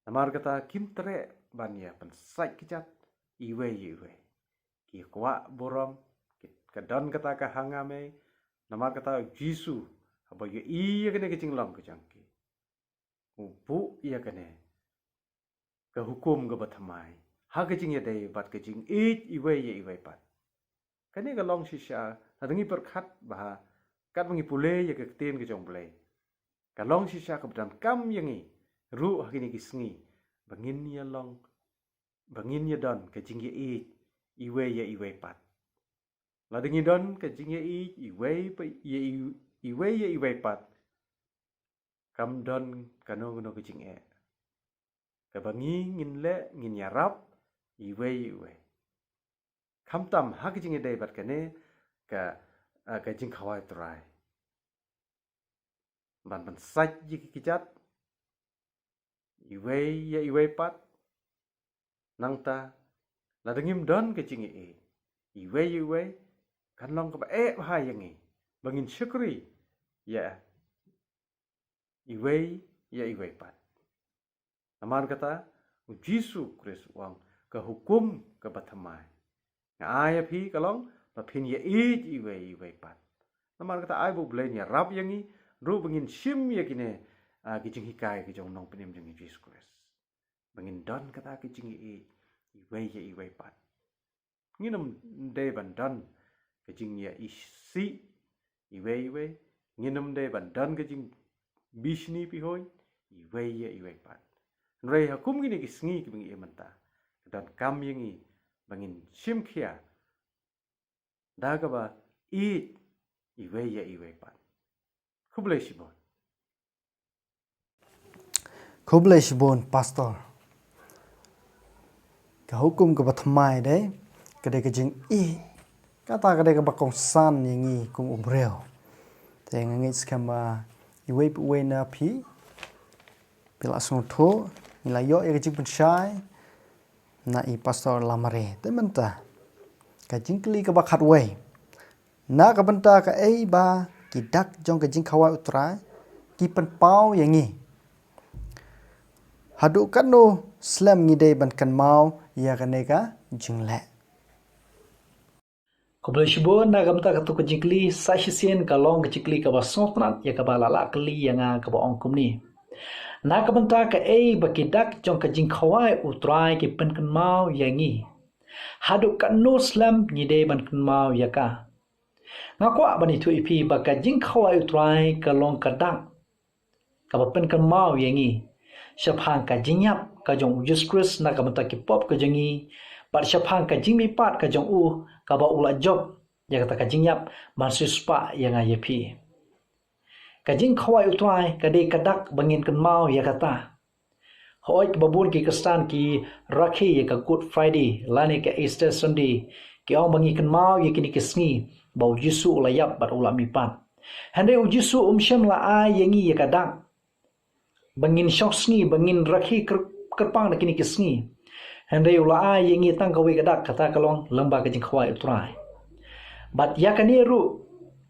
Namar kata kim treh ban ïa pynsait kjat iwei ïa iwei. Ki kwah burom, ki, ka don kata ka hangamei. Namar kata u Jisu haba ïohi ïa kane ka jinglong ka jong ki, u buh ïa kane ka hukum kaba thymmai ha ka jingïadei bad ka jingïeit iwei ïa iwei pat. Kane ka long shisha, lada ngi pyrkhat bha, katba ngi pule ïa ka ktien ka jong U Blei, ka long shisha kaba donkam ïa ngi ruh ha kine ki sngi ba ngin ïa long, ba ngin ïa don ka jingïeit iwei ïa iwei pat. Lada ngi don ka jingïeit iwei pa, ïa i-, iwei ïa iwei pat, kam don kano kano ka jingeh kaba ngi ngin leh, ngin ïarap iwei ïa iwei. Khamtam ha ka jingïadei bad kane ka, ah, ka jingkhawai U Trai ban pynsait ïa ki kjat iwei ïa iwei pat. Nangta, lada ngim don ka jingïeit iwei ïa iwei, kan long kaba eh bha ïa ngi ba ngin shakri ïa iwei ïa iwei pat. Namar kata, u Jisu Khrist u ong, ka hukum kaba thymmai nga ai ïa phi ka long ba phin ïeit iwei ïa iwei pat. Namar kata, ai ba U Blei un ïarap ïa ngi ruh ba ngin shim ïa kine, ah, ki jinghikai ki jong u Nongpynim jong ngi Jisu Khrist, ba ngin don kata ka jingïeit iwei ïa iwei pat. Ngin ym dei ban don ka jingïaisih iwei ïa iwei. Ngin ym dei ban don ka jingbishni bihoi iwei ïa iwei pat. Hynrei ha kum kine ki sngi kiba ngi im mynta, ka donkam ïa ngi ba ngin shim khia da kaba ïeit iwei ïa iwei pat. Khublei shibun. Khublei shibun, Pastor. Ka hukum kaba thymmai dei, ka dei ka jingïeit. Kata ka dei kaba kongsan ïa ngi kum u briew. Te nga ngeit skhem ba iwei pa iwei na phi, phi la sngewthuh, ngi la ïoh ïa ka jingpynshai na i Pastor Lamare. Te mynta, ka jingkylli kaba khatwei. Na ka bynta kaei ba ki dak jong ka jingkhawai U Trai ki pynpaw ïa ngi? Haduh katno slem ngi dei ban kynmaw ïa kane ka jingleh? Khublei shibun. Na ka bynta katu ka jingkylli, sa shisien ka long ka jingkylli kaba sngewtynnat ïa kaba la lah kylli ïa nga kaba ong kumne. Na ka bynta kaei ba ki dak jong ka jingkhawai U Trai ki pynkynmaw ïa ngi? Haduh katno slem ngi dei ban kynmaw ïa ka? Nga kwah ban ïathuh ïa phi ba ka jingkhawai U Trai ka long ka dak kaba pynkynmaw ïa ngi shaphang ka jingïap ka jong u Jisu Khrist na ka bynta ki pop ka jong ngi, bad shaphang ka jingmihpat ka jong u kaba u la jop ïa kata ka jingïap ban siewspah ïa nga ïa phi. Ka jingkhawai U Trai ka dei ka dak ba ngin kynmaw ïa kata. Hooid, ba bun ki Khristan ki rakhe ïa ka Good Friday lane ka Easter Sunday, ki ong ba ngi kynmaw ïa kine ki sngi ba u Jisu u la ïap bad u la mihpat. Hynrei u Jisu um shym la ai ïa ngi ïa ka dak ba ngin shong sngi, ba ngin rakhe kyr-, kyrpang da kine ki sngi. Hynrei u la ai ïa ngi tang kawei ka dak, kata ka long lyngba ka jingkhawai U Trai. Bad ïa kane ruh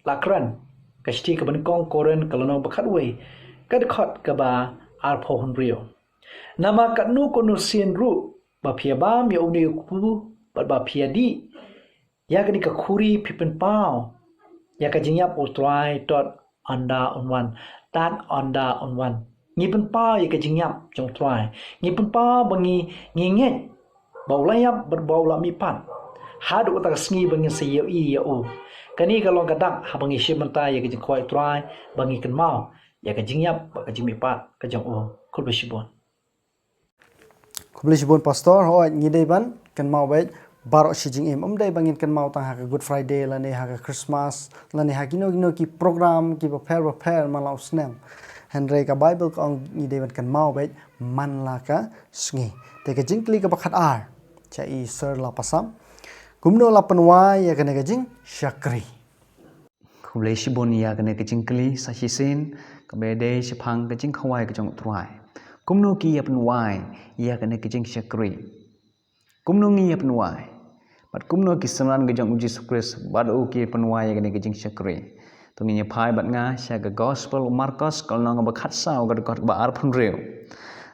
la kren ka shithi kaba nyngkong Korinth ka lynnong ba khatwei, ka dkhot kaba arphew hynriew. Namar katno katno sien ruh ba phi ïa bam ïa une u kpu bad ba phi ïa dih ïa kane ka khuri, phi pynpaw ïa ka jingïap U Trai tad ynda un wan, tad ynda un wan. Ngi pynpaw ïa ka jingïap jong U Trai. Ngi pynpaw ba ngi, ngi ngeit ba u la ïap bad ba u la mihpat haduh kata ka sngi ba ngin sa ïohi ïa u. Kane ka long ka dak haba ngi shim bynta ïa ka jingkhawai U Trai, ba ngi kynmaw ïa ka jingïap bad ka jingmihpat ka jong u. Khublei shibun. Khublei shibun Pastor. Hooid, ngi dei ban kynmaw beit baroh shi jingim. Ym dei ba ngin kynmaw tang ha ka Good Friday lane ha ka Christmas lane ha kino kino ki program kiba pher ba pher man la u snem. Hynrei ka Bible ka ong ngi dei ban kynmaw beit man la ka sngi. Te ka jingkylli kaba khatar sha i Sir Lapasam, kumno la pynwai ïa kane ka jingshakri? Khublei shibun ïa kane ka jingkylli, sa shisien Kaba ïadei shaphang ka jingkhawai ka jong U Trai. Kumno ki ïa pynwai ïa kane ka jingshakri? Kumno ngi ïa pynwai? Bad kumno ki synran ka jong U Jisu Khrist bad u ki pynwai ïa kane ka jingshakri? To ngin ïa phai bad nga sha ka Gospel u Markos, ka lynnong kaba khatsaw, ka dkhot kaba arphew hynriew.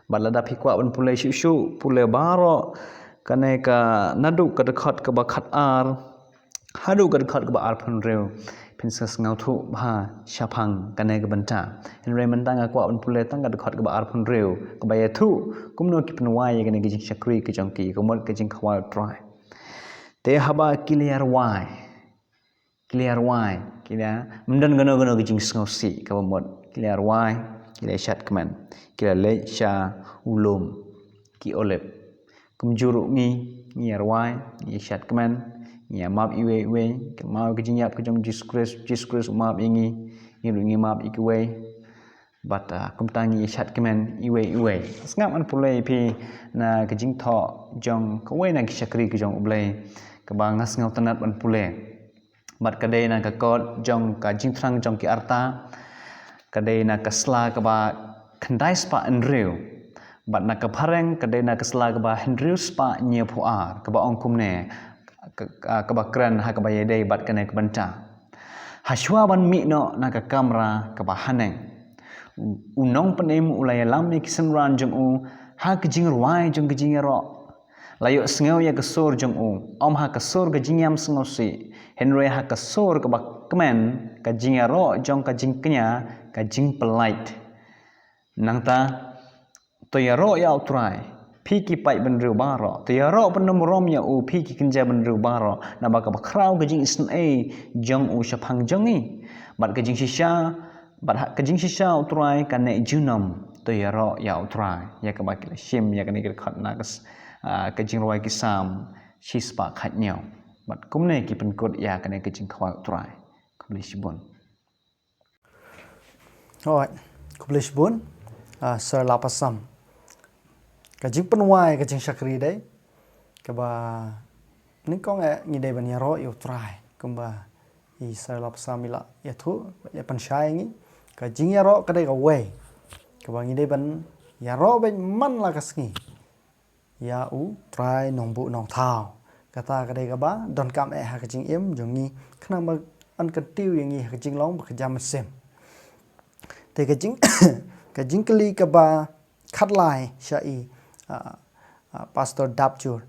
Bad lada phi kwah ban pule shuh shuh, pule baroh kane ka, naduh ka dkhot kaba khatar haduh ka dkhot kaba arphew hynriew, phin sa sngewthuh bha shaphang kane ka bynta. Hynrei mynta nga kwah ban pule tang ka dkhot kaba arphew hynriew, kaba ïathuh kumno ki pynwai ïa kane ka jingshakri ka jong ki, ka mut ka jingkhawai U Trai. Te haba ki la ïa rwai, ki la ïa rwai, ki la, ym don kano kano ka jingsngewsih, kaba mut ki la ïa rwai, ki la ïa shad kmen, ki la leit sha u lum ki Olib. Kumjuh ruh ngi, ngi ïa rwai, ngi ïa shad kmen, ngi ïa map iwei iwei, kynmaw ka jingïap ka jong Jisu Khrist, Jisu Khrist u map ïa ngi, ngi ruh ngi map ïa kiwei. Bad, ah, kumta ngi ïa shad kmen iwei iwei. Sngap ngan pule ïa phi na ka jingthoh jong kawei na ki shakri ka jong U Blei, kaba nga sngewtynnat ban pule. Bad ka dei na ka kot jong ka Jingthrang jong ki Arta, ka dei na ka sla kaba khyndai spah hynriew. Bad na ka phareng ka dei na ka sla kaba hynriew spah hynñiewphew ar, kaba ong kumne, ka, ka, kaba kren ha kaba ïadei bad kane ka bynta. Hashwa ban mih noh na ka kamra kaba haneng, u, u nongpynim u la ïalam ïa ki synran jong u ha ka jingrwai jong ka jingïaroh. La ïohsngew ïa ka sur jong u, ym ha ka sur ka jingïam sngewsih, hynrei ha ka sur kaba kmen, ka jingïaroh jong ka jingkñia, ka jingpyllait. Nangta, to ïaroh ïa U Trai, phi ki paid bynriew baroh. To ïaroh pyndem burom ïa u, phi ki kynja bynriew baroh. Naba kaba khraw ka jingisynei jong u shaphang jong ngi. Bad ka jingshisha, bad ha ka jingshisha U Trai ka neh junom. To ïaroh ïa U Trai. Ïa kaba ki la shim ïa kane ka dkhot na ka s-, ah, ka Jingrwai ki Salm shispah khathynñiew. Bad kumne ki pynkut ïa kane ka jingkhawai U Trai. Khublei shibun. Alright. Khublei shibun. Ah, Sir Lapasam. Ka jingpynwai ka jingshakri dei kaba nyngkong eh ngi dei ban ïaroh ïa U Trai, kumba i Sir Lapasam i la ïathuh, ïa pynshai ngi. Ka jingïaroh ka dei kawei kaba ngi dei ban ïaroh beit man la ka sngi ïa U Trai Nongbuh Nongthaw. Kata ka dei kaba donkam eh ha ka jingim jong ngi, khnang ba yn kyntiew ïa ngi ha ka jinglong ba kynja mynsiem. Te ka jing, ka jingkylli kaba khatlai sha i, ah, ah, Pastor Dapjur.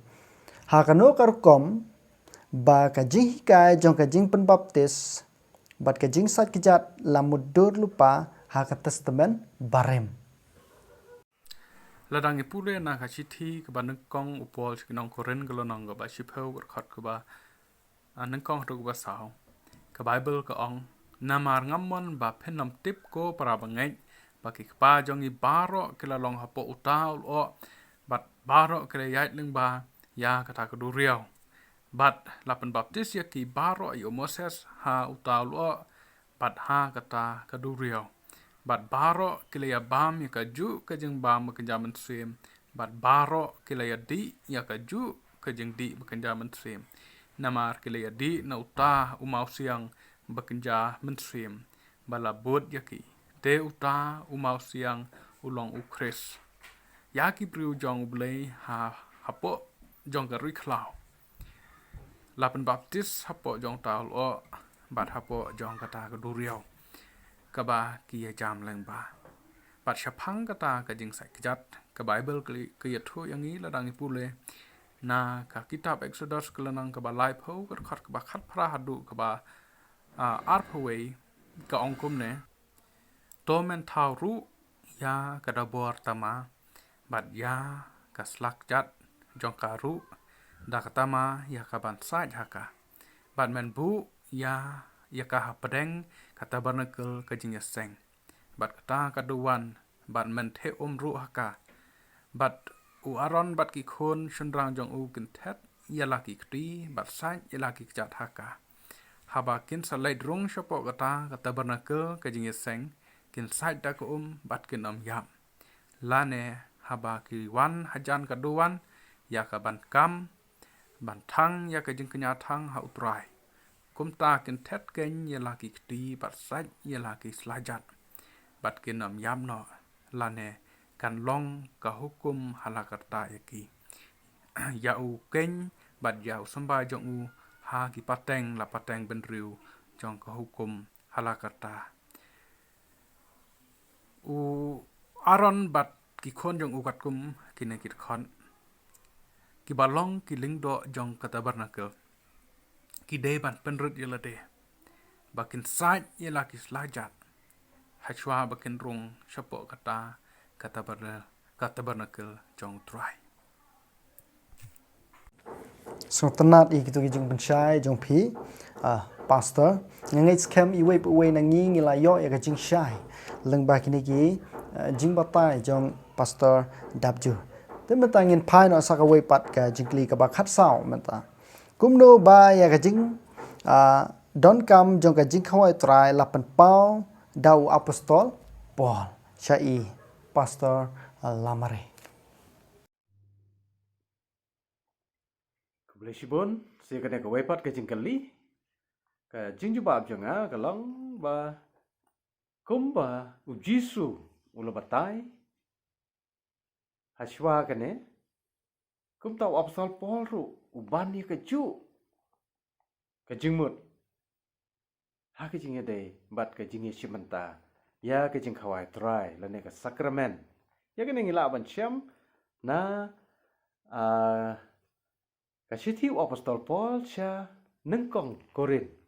Ha kano ka rukom ba ka jinghikai jong ka jingpynbaptis bad ka jingsait kjat la mutdur lypa ha ka Testament Barim? Lada ngi pule na ka shithi kaba nyngkong u Paul sha ki nong Korinth, ka lynnong kaba shiphew, ka dkhot kaba, ah, nyngkong haduh kaba saw. Ka Baibl ka ong, namar ngam mon ba phin ym tip, ko para bangeit, ba ki kpa jong ngi baroh ki la long hapoh uta u lyoh, bad baroh ki la ïaid lyngba ïa kata ka duriaw. Bad la pynbaptis ïa ki baroh ïa u Moses ha uta u lyoh, bad ha kata ka duriaw. Bad baroh ki la ïa bam ïa kajuh ka jingbam ba kynja mynsiem, bad baroh ki la ïa dih ïa kajuh ka jingdih ba kynja mynsiem. Namar ki la ïa dih na uta u mawsiang ba kynja mynsiem ba la bud ïa ki. Te uta u mawsiang u long U Khrist. Ïa ki briew jong U Blei ha, hapoh jong ka ri khlaw, la pynbaptis hapoh jong uta u lyoh bad hapoh jong kata ka duriaw kaba ki ïa jam lyngba. Bad shaphang kata ka jingsait kjat, ka Baibl ka, ka ïathuh ïa ngi lada ngi pule na ka kitab Eksodos, ka lynnong kaba laiphew, ka dkhot kaba khatphra haduh kaba, ah, arphew wei, ka ong kumne: To men thaw ruh ïa ka dabor tama, bad ïa ka sla kjat jong ka ruh, da ka tama ïa ka ban sait ha ka. Bad men buh ïa, ïa ka hapdeng ka tabernakl ka jingïaseng, bad kata ka duwan, bad men theh um ruh ha ka. Bad u Aaron bad ki khun shynrang jong u kin thet ïa la ki kti, bad sait ïa la ki kjat ha ka. Haba kin sa leit rung shapoh kata ka tabernakl ka jingïaseng, kin sait da ka um bad kin ym ïap. Lane haba ki wan hajan ka duwan ïa ka ban kam, ban thang ïa ka jingkñia thang ha U Trai, kumta kin thet keiñ ïa la ki kti bad sait ïa la ki sla kjat. bad kin ym ïap noh, lane kan long ka hukum ha la karta ïa ki, ïa u khein bad ïa u symbai jong u ha ki pateng la pateng bynriew jong ka hukum ha la karta. U Aaron bad ki khun jong u katkum kine ki dkhot, kiba long ki lyngdoh jong ka tabernacle, ki dei ban pynrit ïa lade ba kin sait ïa la ki sla jat hashwa ba kin rung shapoh kata ka taberna-, ka tabernacle jong U Trai. Sngewtynnat ïa kito ki jingpynshai jong phi, ah, Pastor. Nga ngeit skhem iwei pa iwei na ngi ngi la ïoh ïa ka jingshai lyngba kine ki, ah, jingbatai jong Pastor Dapju. Te mynta ngin phai noh sa kawei pat ka jingkylli kaba khatsaw mynta. Kumno ba ïa ka jing, ah, donkam jong ka jingkhawai Trai la pynpaw da u apostol Paul? Sha i Pastor Lamare. Khublei shibun, sa kane kawei pat ka jingkylli. Ka jingjubab jong nga ka long ba kumba U Jisu u la batai hashwa kane, kumta u apostol Paul ruh u ban ïa kajuh ka jingmut ha ka jingïadei bad ka jingïashim bynta ïa ka jingkhawai Trai lane ka sakramen. Ïa kane ngi lah ban shem na, ah, ka shithi u apostol Paul sha nyngkong Korinth.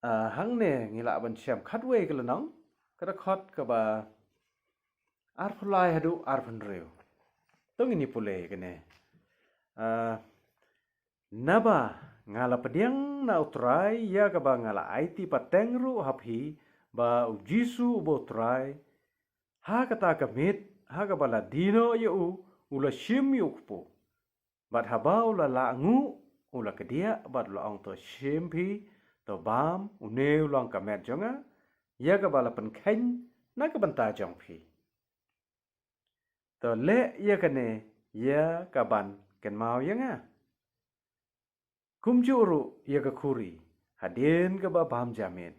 Ah, hangne ngi lah ban shem khatwei ka lynnong, ka dkhot kaba arphew lai haduh arphew hynriew. To ngin ïa pule kane. Ah, naba nga la pdiang na U Trai ïa kaba nga la aiti pateng ruh ha phi, ba U Jisu uba U Trai, ha kata ka miet ha kaba la die noh ïa u, u la shim ïa u kpu. Bad haba u la lah nguh, u la kdiah bad u la ong, to shim phi, to bam, une u long ka met jong nga ïa kaba la pynkheiñ na ka bynta jong phi. To leh ïa kane ïa ka ban kynmaw ïa nga. Kumjuh ruh ïa ka khuri, hadien kaba bam jamin,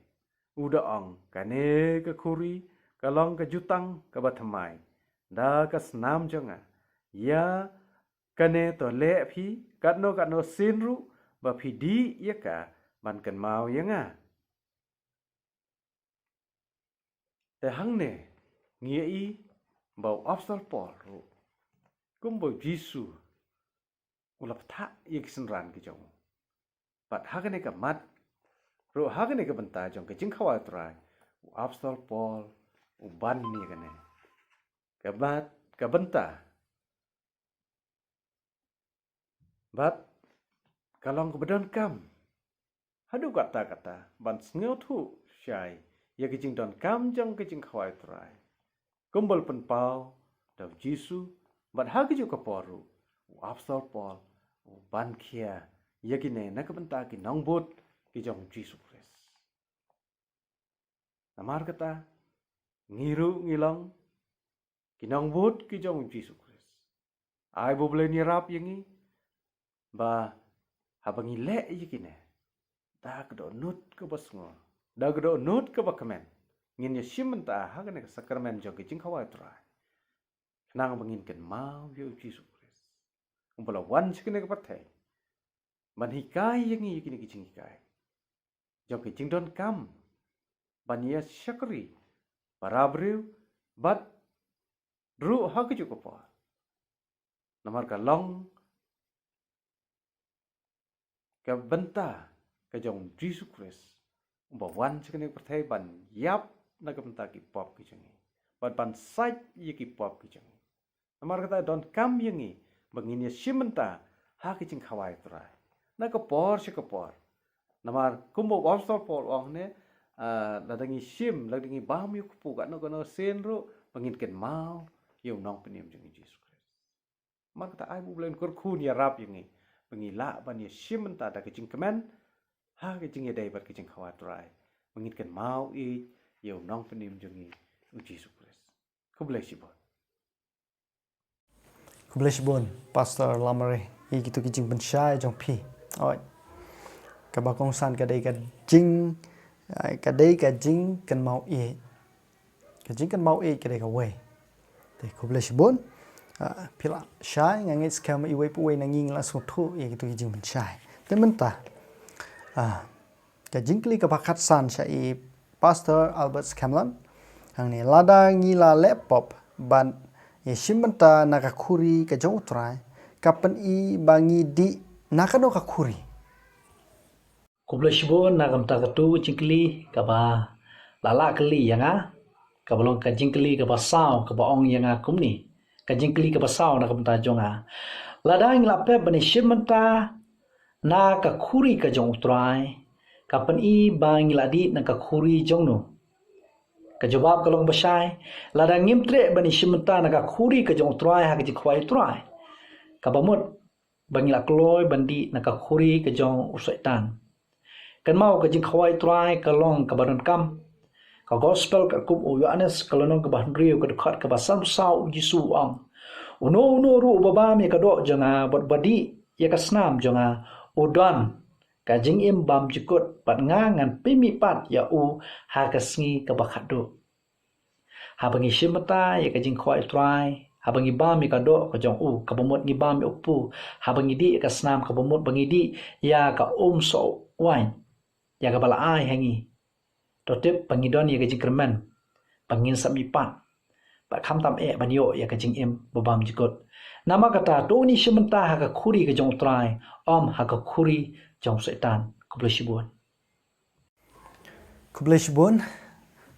u da ong, kane ka khuri ka long ka jutang kaba thymmai da ka snam jong nga. Ïa kane to leh phi katno katno sien ruh ba phi dih ïa ka ban kynmaw ïa nga. Te hangne ngi ïohi ba u apostol Paul ruh, kumba U Jisu u la pynthah ïa ki synran ki jong u. Bad ha kane ka mat ruh, ha kane ka bynta jong ka jingkhawai Trai, u apostol Paul u ban ïa kane ka mat, ka bynta. Bad ka long kaba donkam haduh katta katta ban sngewthuh shai ïa ka jingdonkam jong ka jingkhawai Trai, kumba la pynpaw da U Jisu. Bad ha kajuh ka por ruh, u apostol Paul u ban khia ïa kine na ka bynta ki nongbud ki jong U Jisu Khrist. Namar kata, ngi ruh ngi long ki nongbud ki jong U Jisu Khrist. Ai ba U Blei un ïarap ïa ngi ba haba ngi leh ïa kine, da ka dohnud kaba sngur, da ka dohnud kaba kmen, ngin ïashim bynta ha kane ka sakramen jong ka jingkhawai Trai, khnang ba ngin kynmaw ïa U Jisu Khrist, uba la wan sha kane ka pyrthei ban hikai ïa ngi ïa kine ki jinghikai jong ka jingdonkam ban ïa shakri para briew bad ruh ha kajuh ka por. Namar ka long ka bynta ka jong U Jisu Khrist, uba wan sha kane ka pyrthei ban ïap na ka bynta ki pop ki jong ngi, bad ban sait ïa ki pop ki jong ngi. Namar kata donkam ïa ngi ba ngin ïashim bynta ha ka jingkhawai Trai na ka por sha ka por. Namar kumba u apostol Paul u ong ne, ah, lada ngi shim, lada ngi bam ïa u kpu katno katno sien ruh, ba ngin kynmaw ïa u nongpynim jong ngi Jisu Khrist. Namar kata ai ba U Blei un kyrkhu un ïarap ïa ngi ba ngi lah ban ïashim bynta da ka jingkmen ha ka jingïadei bad ka jingkhawai Trai, ba ngin kynmaw ïa u nongpynim jong ngi U Jisu Khrist. Khublei shibun. Khublei shibun Pastor Lamare ïa kito ki jingpynshai jong phi. Oi. Kaba kongsan ka dei ka jing Ah, ka dei ka jingkynmaw ïeit. Ka jingkynmaw ïeit ka dei kawei. Te khublei shibun. Ah, phi la shai, nga ngeit skhem iwei pa iwei na ngi ngi la sngewthuh ïa kito ki jingpynshai. Te mynta, ah, ka jingkylli kaba khatsan sha i Pastor Albert Scanlon. Hangne, lada ngi la leh pop bad ïashim bynta na ka khuri ka jong U Trai, ka pyni ba ngi dih na kano ka khuri? Khublei shibun na ka bynta katu ka jingkylli kaba la lah kylli ïa nga, kaba long ka jingkylli kaba saw kaba ong ïa nga kumne. Ka jingkylli kaba saw na ka bynta jong nga. Lada ngi la pep ban ïashim bynta na ka khuri ka jong U Trai, ka pyni ba ngi la dih na ka khuri jong no? Ka jubab ka long ba shai, lada ngim treh ban ïashim bynta na ka khuri ka jong U Trai ha ka jingkhawai U Trai, kaba mut ba ngi la kloi ban dih na ka khuri ka jong u Soitan. Kynmaw, ka jingkhawai U Trai ka long kaba donkam. Ka gospel katkum u Ïoannis ka lynnong kaba hynriew ka dkhot kaba sanphew saw, u Jisu u ong, uno uno ruh uba bam ïa ka doh jong nga bad ba dih ïa ka snam jong nga, u don ka jingim bymjukut bad nga ngan pynmihpat ïa u ha ka sngi kaba khatduh. Haba ngi shim bynta ïa ka jingkhawai U Trai, haba ngi bam ïa ka doh ka jong u, kaba mut ngi bam ïa u kpu, haba ngi dih ïa ka snam, kaba mut ba ngi dih ïa ka um soh waiñ, ïa kaba la ai ha ngi, to tip ba ngi don ïa ka jingkyrmen ba ngin sa mihpat, bad khamtam eh ban ïoh ïa ka jingim ba bymjukut. Namar kata, to ngin shim bynta ha ka khuri ka jong U Trai, ym ha ka khuri jong u Soitan. Khublei shibun. Khublei shibun,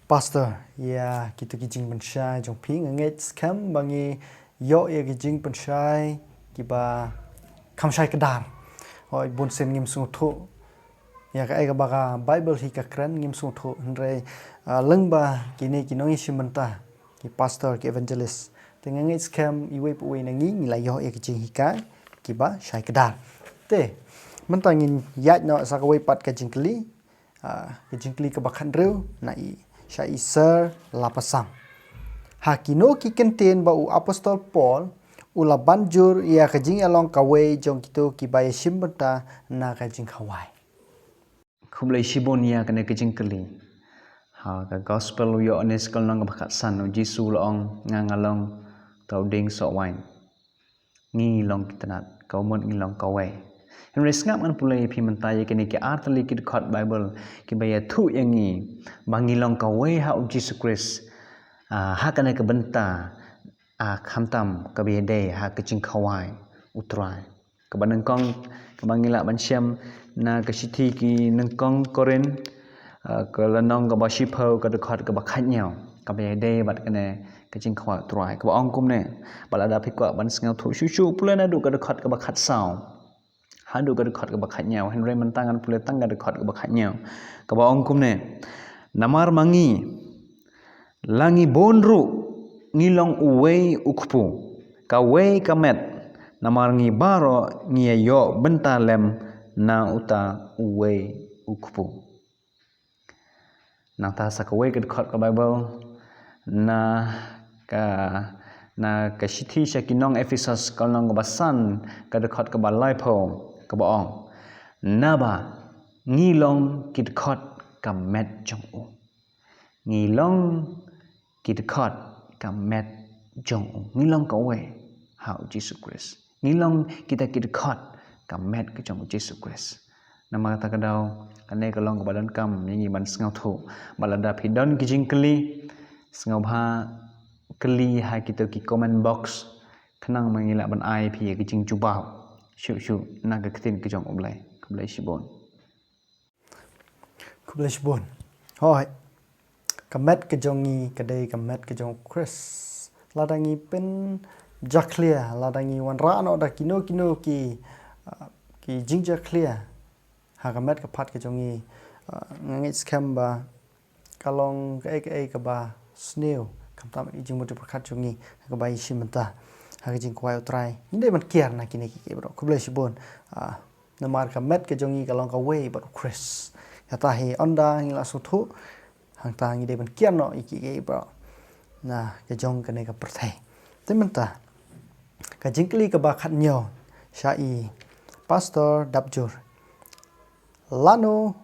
Pastor, ïa kito ki jingpynshai jong phi. Nga ngeit skhem ba ngi ïoh ïa ki jingpynshai kiba kham shai kdar. Hooid, bunsien ngim sngewthuh ïa kaei kaba ka Baibl hi ka kren, ngim sngewthuh, hynrei, ah, lyngba kine ki nongïashim bynta, ki pastor, ki evangelist, te nga ngeit skhem iwei pa iwei na ngi ngi la ïoh ïa ki jinghikai kiba shai kdar. Te mynta ngin ïaid noh sa kawei pat ka jingkylli, ah, ka jingkylli kaba khathynriew na i, sha i Sir Lapasam. Ha kino ki kyntien ba u Apostol Paul u la ban jur ïa ka jingïalong kawei jong kito kiba ïashim bynta na ka jingkhawai? Khublei shibun ïa kane ka jingkylli. Ha ka gospel u Ïoannis ka lynnong kaba khatsan, u Jisu u la ong, nga nga long uta u dieng soh waiñ. Ngi long ki tnat, ka mut ngi long kawei. Hynrei sngap, ngan pule ïa phi mynta ïa kine ki ar tylli ki dkhot Baibl kiba ïathuh ïa ngi ba ngi long kawei ha u Jisu Khrist. Ah, ha kane ka bynta, ah, khamtam kaba ïadei ha ka jingkhawai U Trai. Kaba nyngkong kaba ngi lah ban shem na ka shithi ki nyngkong Korinth, ah, ka lynnong kaba shiphew, ka dkhot kaba khathynñiew, kaba ïadei bad kane ka jingkhawai U Trai, kaba ong kumne. Bad lada phi kwah ban sngewthuh shuh shuh, pule naduh ka dkhot kaba khatsaw haduh ka dkhot kaba khathynñiew, hynrei mynta ngan pule tang ka dkhot kaba khathynñiew, kaba ong kumne: Namar ma ngi, la ngi bun ruh, ngi long uwei u kpu, kawei ka met, namar ngi baroh ngi ïa ïoh bynta lem na uta uwei u kpu. Nangta sa kawei ka dkhot ka Baibl, na ka, na ka shithi sha ki nong Ephesos, ka lynnong kaba san, ka dkhot kaba laiphew, kaba ong: Naba ngi long ki dkhot ka met jong u. Ngi long ki dkhot ka met jong u. Ngi long kawei ha u Jisu Khrist. Ngi long kita ki dkhot ka met ka jong u Jisu Khrist. Namar kata ka daw, kane ka long kaba donkam ïa ngi ban sngewthuh. Bad lada phi don ki jingkylli, sngewbha kylli ha kito ki comment box, khnang ba ngi lah ban ai phi ïa ki jingjubab shuh shuh na ka ktien ka jong U Blei. Khublei shibun. Khublei shibun. Hooid. Ka met ka jong ngi ka dei ka met ka jong u Khrist. Lada ngi pynjakhlia, lada ngi wanrah noh da kino kino ki, ah, ki jingjakhlia ha ka met ka phad ka jong ngi, ah, nga ngeit skhem ba ka long kaei kaei kaba sniew, khamtam i jingmut jingpyrkhat jong ngi ha kaba ïashim bynta ha ka jingkhawai U Trai. Ngi dei ban kiar na kine kiei kiei baroh. Khublei shibun. Ah, namar ka met ka jong ngi ka long kawei bad u Khrist. Kata hi, ynda ngi la sngewthuh, hangta ngi dei ban kiar noh ïa kiei kiei baroh na ka jong kane ka pyrthei. Te mynta ka jingkylli kaba khathynñiew sha i Pastor Dapjur: Lano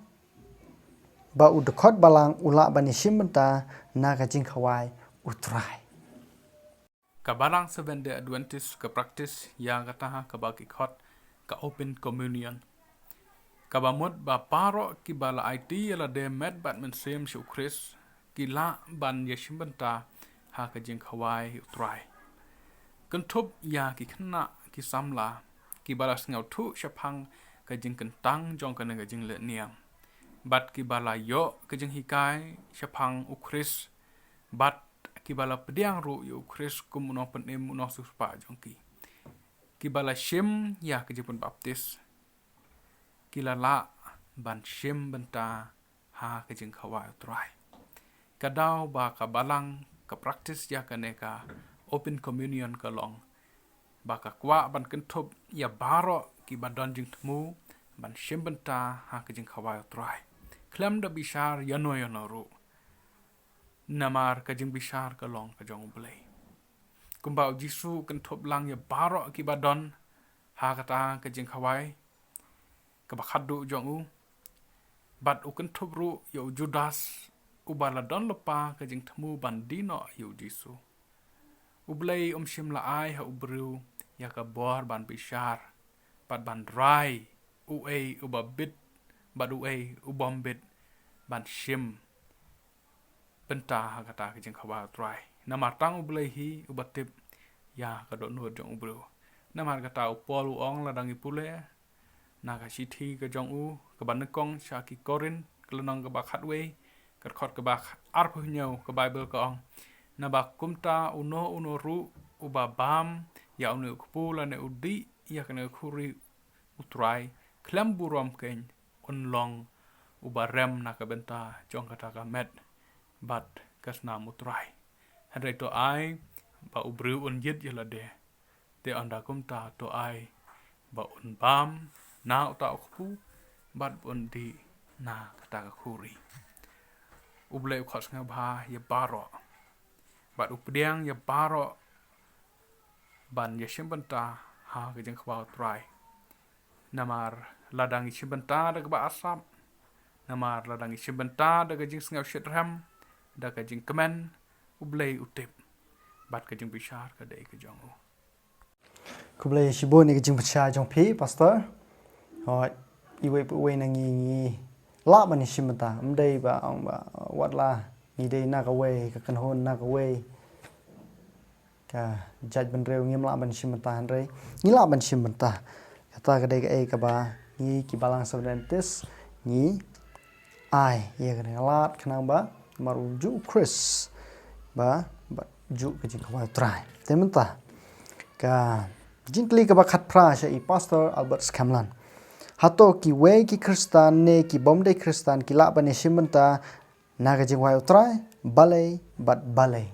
ba u dkhot balang u lah ban ïashim bynta na ka jingkhawai u Trai. Ka Balang Seventh Day Adventist ka practice ïa kata kaba ki khot ka Open Communion, kaba mut ba baroh kiba la aiti ïa lade met bad mynsiem sha u Khrist ki lah ban ïashim bynta ha ka jingkhawai u Trai. Kynthup ïa ki khynnah ki samla kiba la sngewthuh shaphang ka jingkyntang jong kane ka jingleh niam, bad kiba la ïoh ka jinghikai shaphang u Khrist, bad kiba la pdiang ruh ïa u Khrist kum u nongpynim, u nongsiewspah jong ki, kiba la shim ïa ka jingpynbaptis, ki la lah ban shim bynta ha ka jingkhawai u Trai. Ka daw ba ka Balang ka practice ïa kane ka Open Communion ka long ba ka kwah ban kynthup ïa baroh kiba don jingthmu ban shim bynta ha ka jingkhawai u Trai, khlem da bishar ïano ïano ruh. Namar ka jingbishar ka long ka jong U Blei. Kumba U Jisu u kynthup lang ïa baroh kiba don ha kata ka jingkhawai kaba khatduh jong u, bad u kynthup ruh ïa u Judas, uba la don lypa ka jingthmu ban die noh ïa U Jisu. U Blei um shym la ai ha u briew ïa ka bor ban bishar bad ban rai uei uba bit bad uei u bym bit ban shim bynta ha kata ka jingkhawai u Trai. Namar tang U Blei hi uba tip ïa ka dohnud jong u briew. Namar kata u Paul u ong, lada ngi pule na ka shithi ka jong u kaba nyngkong sha ki Korinth, ka lynnong kaba khatwei, ka dkhot kaba arphew hynñiew, ka Baibl ka ong: Naba kumta uno uno ruh uba bam ïa une u kpu lane u dih ïa kane ka khuri u Trai khlem burom keiñ, un long uba rem na ka bynta jong kata ka met bad ka snam u Trai. Hynrei to ai ba u briew un ïit ïa lade, te ynda kumta to ai ba un bam na uta u kpu bad ba un dih na kata ka khuri. U Blei u khot sngewbha ïa baroh bad u pdiang ïa baroh ban ïashim bynta ha ka jingkhawai u Trai. Namar lada ngi shim bynta da kaba asap, namar lada ngi shim bynta da ka jingsngewshitrhem, da ka jingkmen, U Blei u tip bad ka jingbishar ka dei ka jong u. Khublei shibun ïa ka jingpynshai jong phi, Pastor. Hooid, iwei pa iwei na ngi ngi lah ban ïashim bynta. Ym dei ba ong ba wat la ngi dei na kawei ka kynhun, na kawei ka jaitbynriew ngim lah ban shim bynta, hynrei ngi lah ban shim bynta. Kata ka dei kaei kaba ngi ki Balang Seventh Day Adventist ngi ai ïa kane ka lad khnang ba namar u juh u Khrist ba, ba juh ka jingkhawai u Trai. Te mynta ka jingkylli kaba khatphra sha i Pastor Albert Skhem Lan. Hato kiwei ki Khristan ne ki bym dei Khristan ki lah ban ïashim bynta na ka jingkhawai u Trai? Balei bad balei?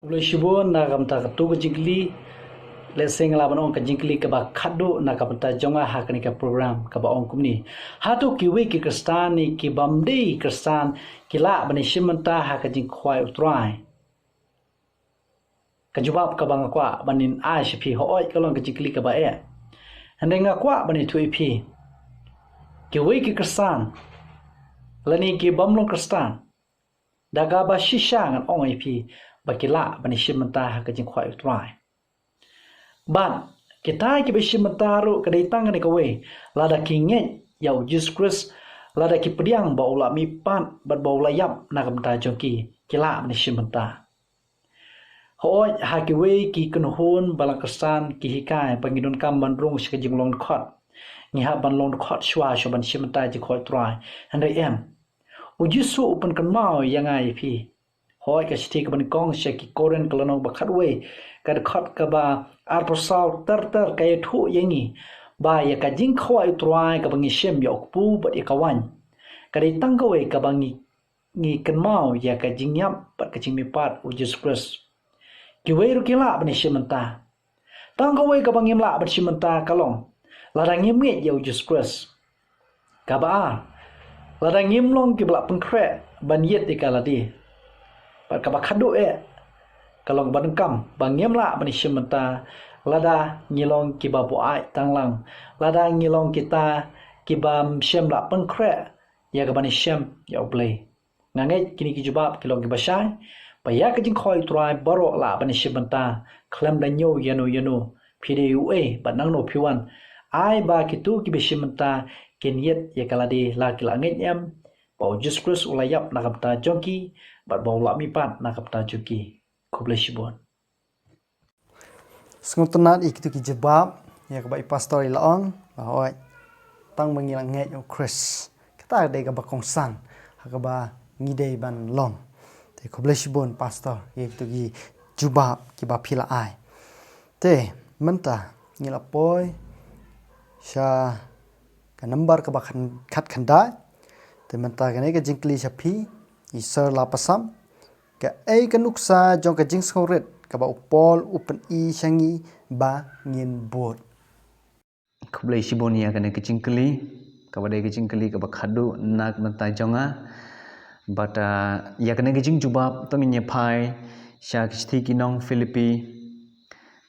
Khublei shibun na ka bynta katu ka jingkylli. Lehse nga lah ban ong ka jingkylli kaba khatduh na ka bynta jong nga ha kane ka program kaba ong kumne: Hato kiwei ki Khristan ne ki bym dei Khristan ki lah ban ïashim bynta ha ka jingkhawai u Trai? Ka jubab kaba nga kwah ban ai sha phi, hooid, ka long ka jingkylli kaba eh. Hynrei nga kwah ban ïathuh ïa phi, kiwei ki Khristan lane ki bym long Khristan, da kaba shisha ngan ong ïa phi ba ki lah ban ïashim bynta ha ka jingkhawai u Trai. Bad kita kiba shim bynta ruh ka dei tang kane kawei, lada ki ngeit ïa u Jisu Khrist, lada ki pdiang ba u la mihpat bad ba u la ïap na ka bynta jong ki, ki lah ban ïashim bynta. Hooid, ha kiwei ki kynhun Balang Khristan ki hikai ba ngi donkam ban rung sha ka jinglong dkhot, ngi hap ban long dkhot shuwa shuwa ban shim bynta jingkhawai u Trai. Hynrei em, u Jisu u pynkynmaw ïa nga ïa phi. Hooid, ka shithi kaba nyngkong sha ki Korinth ka lynnong ba khatwei, ka dkhot kaba arphew saw ter ter ka ïathuh ïa ngi ba ïa ka jingkhawai u Trai kaba ngi shim ïa u kpu bad ïa ka waiñ, ka dei tang kawei kaba ngi ngi kynmaw ïa ka jingïap bad ka jingmihpat u Jisu Khrist. Kiwei ruh ki lah ban ïashim bynta. Tang kawei kaba ngim lah ban shim bynta ka long lada ngim ngeit ïa u Jisu Khrist. Kaba ar, lada ngim long kiba la pynkhreh ban ïit ïa ka lade. Bad kaba khatduh eh, ka long ba donkam ba ngim lah ban ïashim bynta lada ngi long kiba buaid tang lang, lada ngi long kita kiba ym shym la pynkhreh ïa ka ban ïashem ïa U Blei. Nga ngeit kine ki jubab ki long kiba shai, ba ïa ka jingkhot U Trai baroh lah ban ïashem bynta, khlem da ñiew ïano ïano, phi dei uei bad nangno phi wan. Ai ba kito kiba shem bynta kin ïeit ïa ka lade la ki la ngeit em ba U Jisu Khrist u la ïap na ka bynta jong ki, bad ba u la mihpat na ka bynta jong ki. Khublei shibun. Sngewtynnat ïa kito ki jubab ïa kaba i pastor i la ong, ba hooid, tang ma ngi la ngeit ïa U Khrist, kata dei kaba kongsan ha kaba ngi dei ban long. Te khublei shibun pastor ïa kito ki jubab kiba phi la ai. Te mynta ngi la poi sha ka nambar kaba khan-, khatkhyndai. Te mynta kane ka jingkylli sha phi, i Sir Lapasam, kaei ka nuksa jong ka jingsngewrit kaba u Paul u pyni sha ngi ba ngin bud? Khublei shibun ïa kane ka jingkylli, kaba dei ka jingkylli kaba khadduh na ka bynta jong nga. Bad, ah, ïa kane ka jingjubab to ngin ïa phai sha ka shithi ki nong Philippi,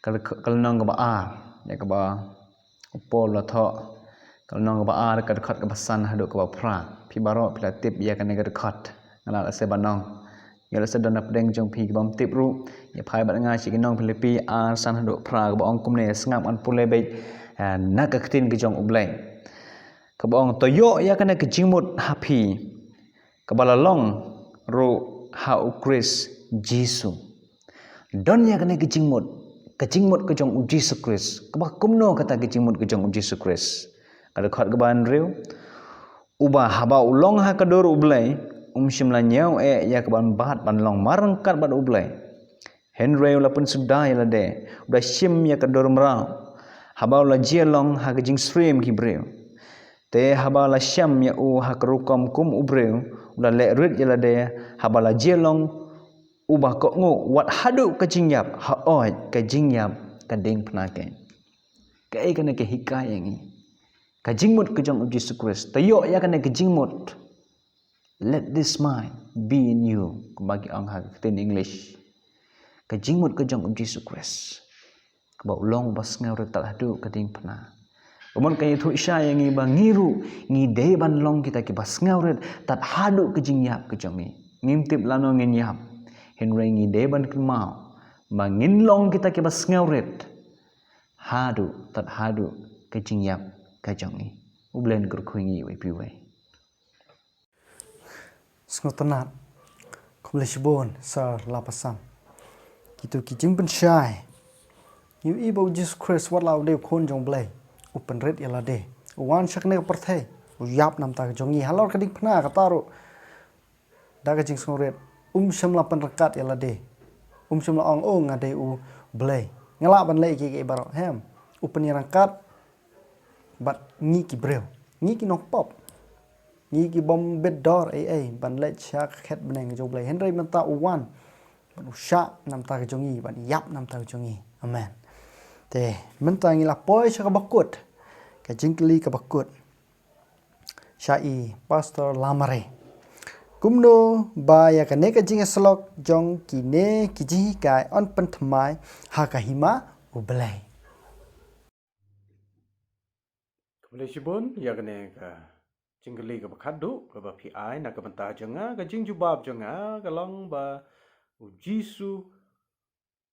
ka l-, ka lynnong kaba ar, ïa kaba u Paul u la thoh, ka lynnong kaba ar, ka dkhot kaba san haduh kaba phra. Phi baroh phi la tip ïa kane ka dkhot, nga lah lehse ban ong. Ïa lehse don na pdeng jong phi kibym tip ruh, ïa phai bad nga sha ki nong Philippi ar, san haduh phra, kaba ong kumne, sngap ngan pule beit, eh, na ka ktien ka jong U Blei. Kaba ong, to ïoh ïa kane ka jingmut ha phi, kaba la long ruh ha U Khrist Jisu. Don ïa kane ka jingmut, ka jingmut ka jong U Jisu Khrist. Kaba kumno kata ka jingmut ka jong U Jisu Khrist? Ka dkhot kaba hynriew, uba haba u long ha ka dur U Blei, um shym la ñiew eh ïa ka ban bat ban long marryngkat bad U Blei. Hynrei u la pynsuda ïa lade, u la shim ïa ka dur mraw, haba u la jia long ha ka jingsyriem ki briew. Te haba la shem ïa u ha ka rukom kum u briew, u la leh rit ïa lade, haba la jia long uba kohnguh, wat haduh ka jingïap, hooid, ka jingïap ka diengphna keiñ. Kaei kane ka hikai ïa ngi? Ka jingmut ka jong U Jisu Khrist. To ïoh ïa kane ka jingmut. Let this mind be in you, kumba ki ong ha ka ktien English. Ka jingmut ka jong U Jisu Khrist, kaba u long uba sngewrit tad haduh ka diengphna. Ka mut ka ïathuh shai ïa ngi ba ngi ruh ngi dei ban long kita kiba sngewrit tad haduh ka jingïap ka jong ngi. Ngim tip lano ngin ïap, hynrei ngi dei ban kynmaw ba ngin long kita kiba sngewrit haduh, tad haduh ka jingïap ka jong ngi. U Blei un kyrkhu ïa ngi iwei pa iwei. Sngewtynnat. Khublei shibun Sir Lapasam. Kito ki jingpynshai. Ngi ïohi ba U Jisu Khrist wat la u dei u Khun jong U Blei, u pynrit ïa lade, u wan sha kane ka pyrthei, u ïap namar ka jong ngi halor ka diengphna. Kata ruh da ka jingsngewrit, um shym la pynryngkat ïa lade. Um shym la ong, oh, nga dei U Blei, nga lah ban leh kiei kiei baroh. Em, u pynïaryngkat bad ngi ki briew, ngi ki nongpop, ngi kibym bit dor ei ei ban leit sha ka khet bneng jong U Blei. Hynrei mynta u wan ban u shah namar ka jong ngi, ban ïap namar ka jong ngi. Amen. Te mynta ngi la poi sha kaba kut, ka jingkylli kaba kut sha i Pastor Lamare. Kumno ba ïa kane ka jingïasyllok jong kine ki jinghikai yn pynthymmai ha ka hima U Blei? Khublei shibun ïa kane ka jingkylli kaba khadduh kaba phi ai na ka bynta jong nga. Ka jingjubab jong nga ka long ba U Jisu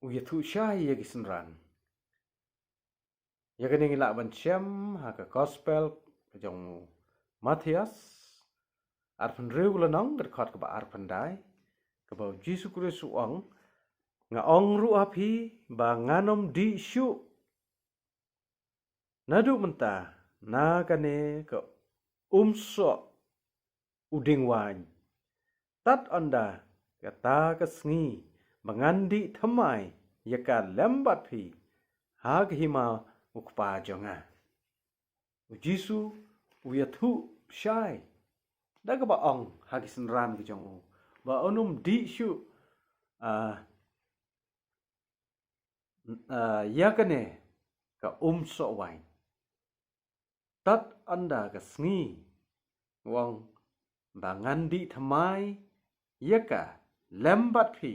u ïathuh shai ïa ki synran. Ïa kane ngi lah ban shem ha ka Gospel ka jong u Mathaios arphew hynriew ka lynnong, ka dkhot kaba arphew khyndai, kaba U Jisu Khrist u ong, nga ong ruh ha phi ba ngan ym dih shuh naduh mynta na kane ka umsoh u dieng waiñ, tad ynda kata ka sngi ba ngan dih thymmai ïa ka lem bad phi ha ka hima U Kpa jong nga. U Jisu u ïathuh shai da kaba ong ha ki synran ki jong u ba un ym dih shuh, ah, ah, ïa kane ka umsoh waiñ, tad ynda ka sngi, u ong, ba ngan dih thymmai ïa ka lem bad phi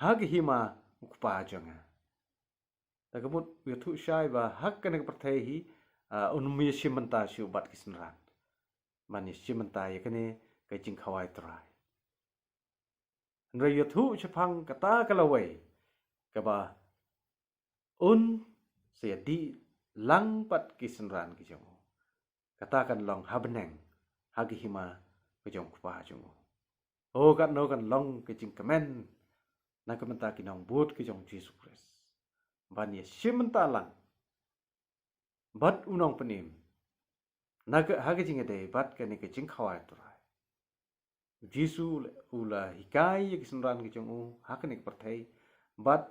ha ka hima U Kpa jong nga. Da ka mut u ïathuh shai ba ha kane ka pyrthei hi, ah, un ym ïashim bynta shuh bad ki synran. ban ïa shim bynta ïa kane ka jingkhawai Trai. Hynrei ïathuh shaphang kata ka lawei kaba un sa ïadih lang bad ki synran ki jong u. Kata kan long ha bneng, ha ka hima ka jong u Kpa jong u. O, katno kan long ka jingkmen na ka bynta ki nongbud ki jong u Jisu Khrist ban ïa shim bynta lang bad u Nongpynim na ka, ha ka jingïadei bad kane ka jingkhawai Trai. U Jisu u la hikai ïa ki synran ki jong u ha kane ka pyrthei, bad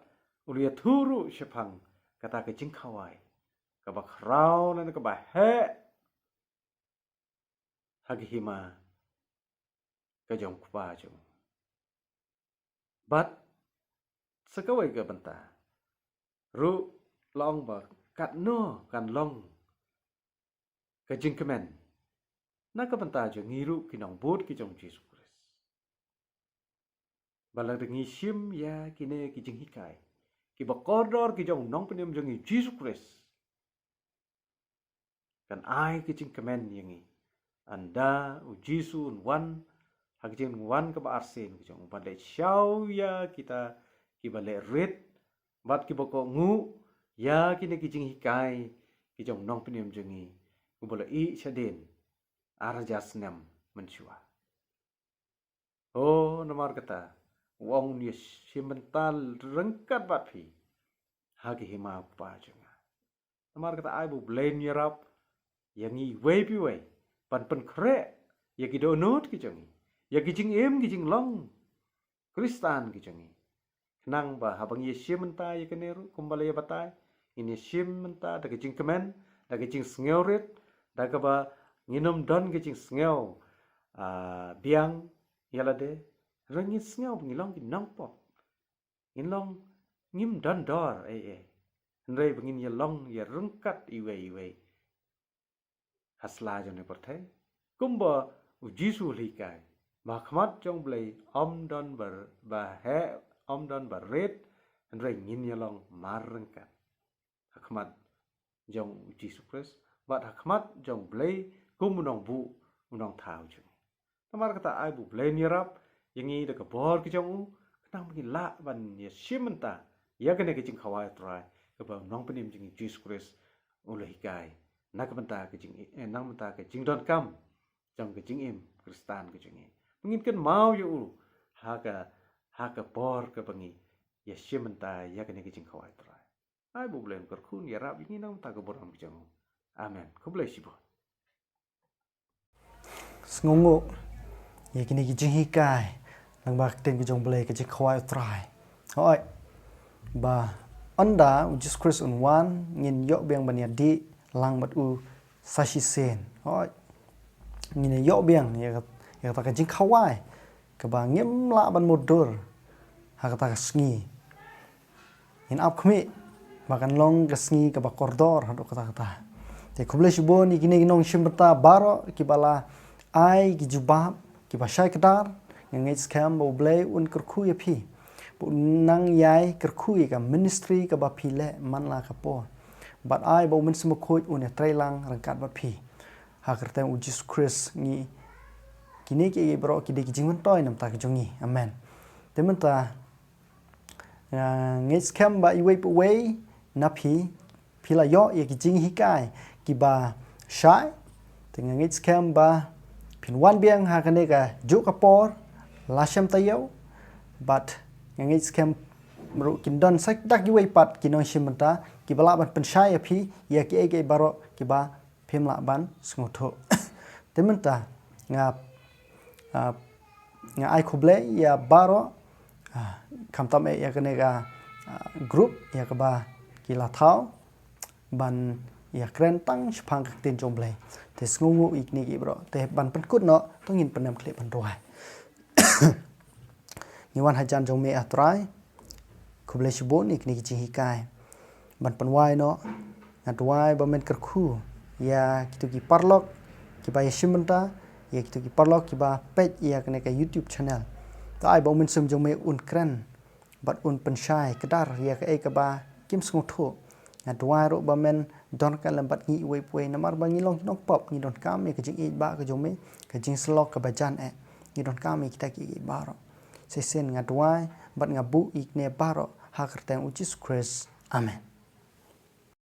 u la ïathuh ruh shaphang kata ka jingkhawai kaba khraw lane kaba heh ha ka hima ka jong u Kpa jong u. Bad sa kawei ka bynta ruh, la ong ba katno kan long ka jingkmen na ka bynta jong ngi ruh ki nongbud ki jong u Jisu Khrist. Ba lada ngi shim ïa kine ki jinghikai kiba kordor ki jong u Nongpynim jong ngi u Jisu Khrist, kan ai ka jingkmen ïa ngi. Ynda u Jisu un wan ha ka jingwan kaba arsien ka jong u, ban leit shaw ïa kita kiba leh rit bad kiba kohnguh ïa kine ki jinghikai ki jong u Nongpynim jong ngi, uba la ïeh shadien ar hajar snem mynshuwa. O, namar kata u ong, un ïa shim bynta ryngkat bad phi ha ka hima u Kpa jong nga. Namar kata ai ba U Blei un ïarap ïa ngi iwei pa iwei ban pynkhreh ïa ki dohnud ki jong ngi, ïa ki jingim ki jinglong Khristan ki jong ngi, khnang ba haba ngi ïa shim bynta ïa kane ruh, kumba la ïa batai, ngin ïa shim bynta da ka jingkmen, da ka jingsngewrit, da kaba ngin ym don ka jingsngew, ah, biang ïa lade. Hynrei ngin sngew ba ngi long ki nongpop, ngin long, ngim don dor ei ei, hynrei ba ngin ïa long ïa ryngkat iwei iwei ha sla jong ne pyrthei, kumba u Jisu u la hikai, ba ha khmat jong U Blei ym don ba, ba heh, ym don ba rit, hynrei ngin ïa long mar ryngkat ha khmat jong u Jisu Khrist bad ha khmat jong U Blei kum u nongbuh, u nongthaw jong ngi. Namar kata ai ba U Blei un ïarap ïa ngi da ka bor ka jong u, khnang ba ngin lah ban ïa shim bynta ïa kane ka jingkhawai Trai kaba u Nongpynim jong ngi u Jisu Khrist u la hikai na ka bynta ka jing, eh, na ka bynta ka jingdonkam jong ka jingim Khristan ka jong ngi. Ba ngin kynmaw ïa u ha ka, ha ka por kaba ngi ïa shim bynta ïa kane ka jingkhawai Trai. Ai ba U Blei un kyrkhu, un ïarap ïa ngi na ka bynta ka burom ka jong u. Amen. Khublei shibun. Sngewnguh ïa kine ki jinghikai lyngba ka ktien ka jong U Blei, ka jingkhawai U Trai. Hooid, ba ynda u Jisu Khrist un wan, ngin ïoh biang ban ïadih lang bad u sa shisien. Hooid, ngin ïoh biang ïa ka, ïa kata ka jingkhawai kaba ngim lah ban mutdur ha kata ka sngi. Ngin ap khmih ba kan long ka sngi kaba kordor haduh katta katta. Te khublei shibun ïa kine ki nongshim bynta baroh kiba la ai ki jubab kiba shai kdar. Nga ngeit skhem ba U Blei un kyrkhu ïa phi, ba un nang ïai kyrkhu ïa ka ministry kaba phi leh man la ka por. Bad ai ba U Mynsiem Bakhuid un ïatreilang ryngkat bad phi. Ha ka kyrteng U Jisu Khrist ngi, kine kiei kiei baroh ki dei ki jingmyntoi na ka bynta ka jong ngi. Amen. Te mynta, nga ngeit skhem ba iwei pa iwei na phi, phi la ïoh ïa ki jinghikai kiba shai. Te nga ngeit skhem ba phin wan biang ha kane kajuh ka por, la shem taïew. Bad nga ngeit skhem ruh kin don sa dak iwei pat ki nongshim bynta kiba lah ban pynshai ïa phi ïa kiei kiei baroh kiba phim lah ban sngewthuh. Te mynta nga, ah, nga ai khublei ïa baroh, ah, khamtam eh ïa kane ka, ah, group ïa kaba ki la thaw ban ïakren tang shaphang ka ktien jong U Blei. Te sngewnguh ïa kine kiei baroh. Te ban pynkut noh, to ngin pyndem khlieh ban duwai. Ngi wan hajan jong me, ah Trai. Khublei shibun ïa kine ki jinghikai. Ban pynwai noh, nga duwai ba men kyrkhu ïa kito ki paralok kiba ïashim bynta, ïa kito ki paralok kiba peit ïa kane ka YouTube channel. To ai ba U Mynsiem jong me un kren bad un pynshai kdar ïa kaei kaba kim sngewthuh, Nga duwai ruh ba men don ryngkat lem bad ngi iwei pa iwei, namar ba ngi long ki nongpop, ngi donkam ïa ka jingïeit ba ka jong me, ka jingsyllok kaba jan eh. Ngi donkam ïa kita ki ïeit baroh. Shisien nga duwai bad nga buh ïa kine baroh ha ka kyrteng u Jisu Khrist. Amen.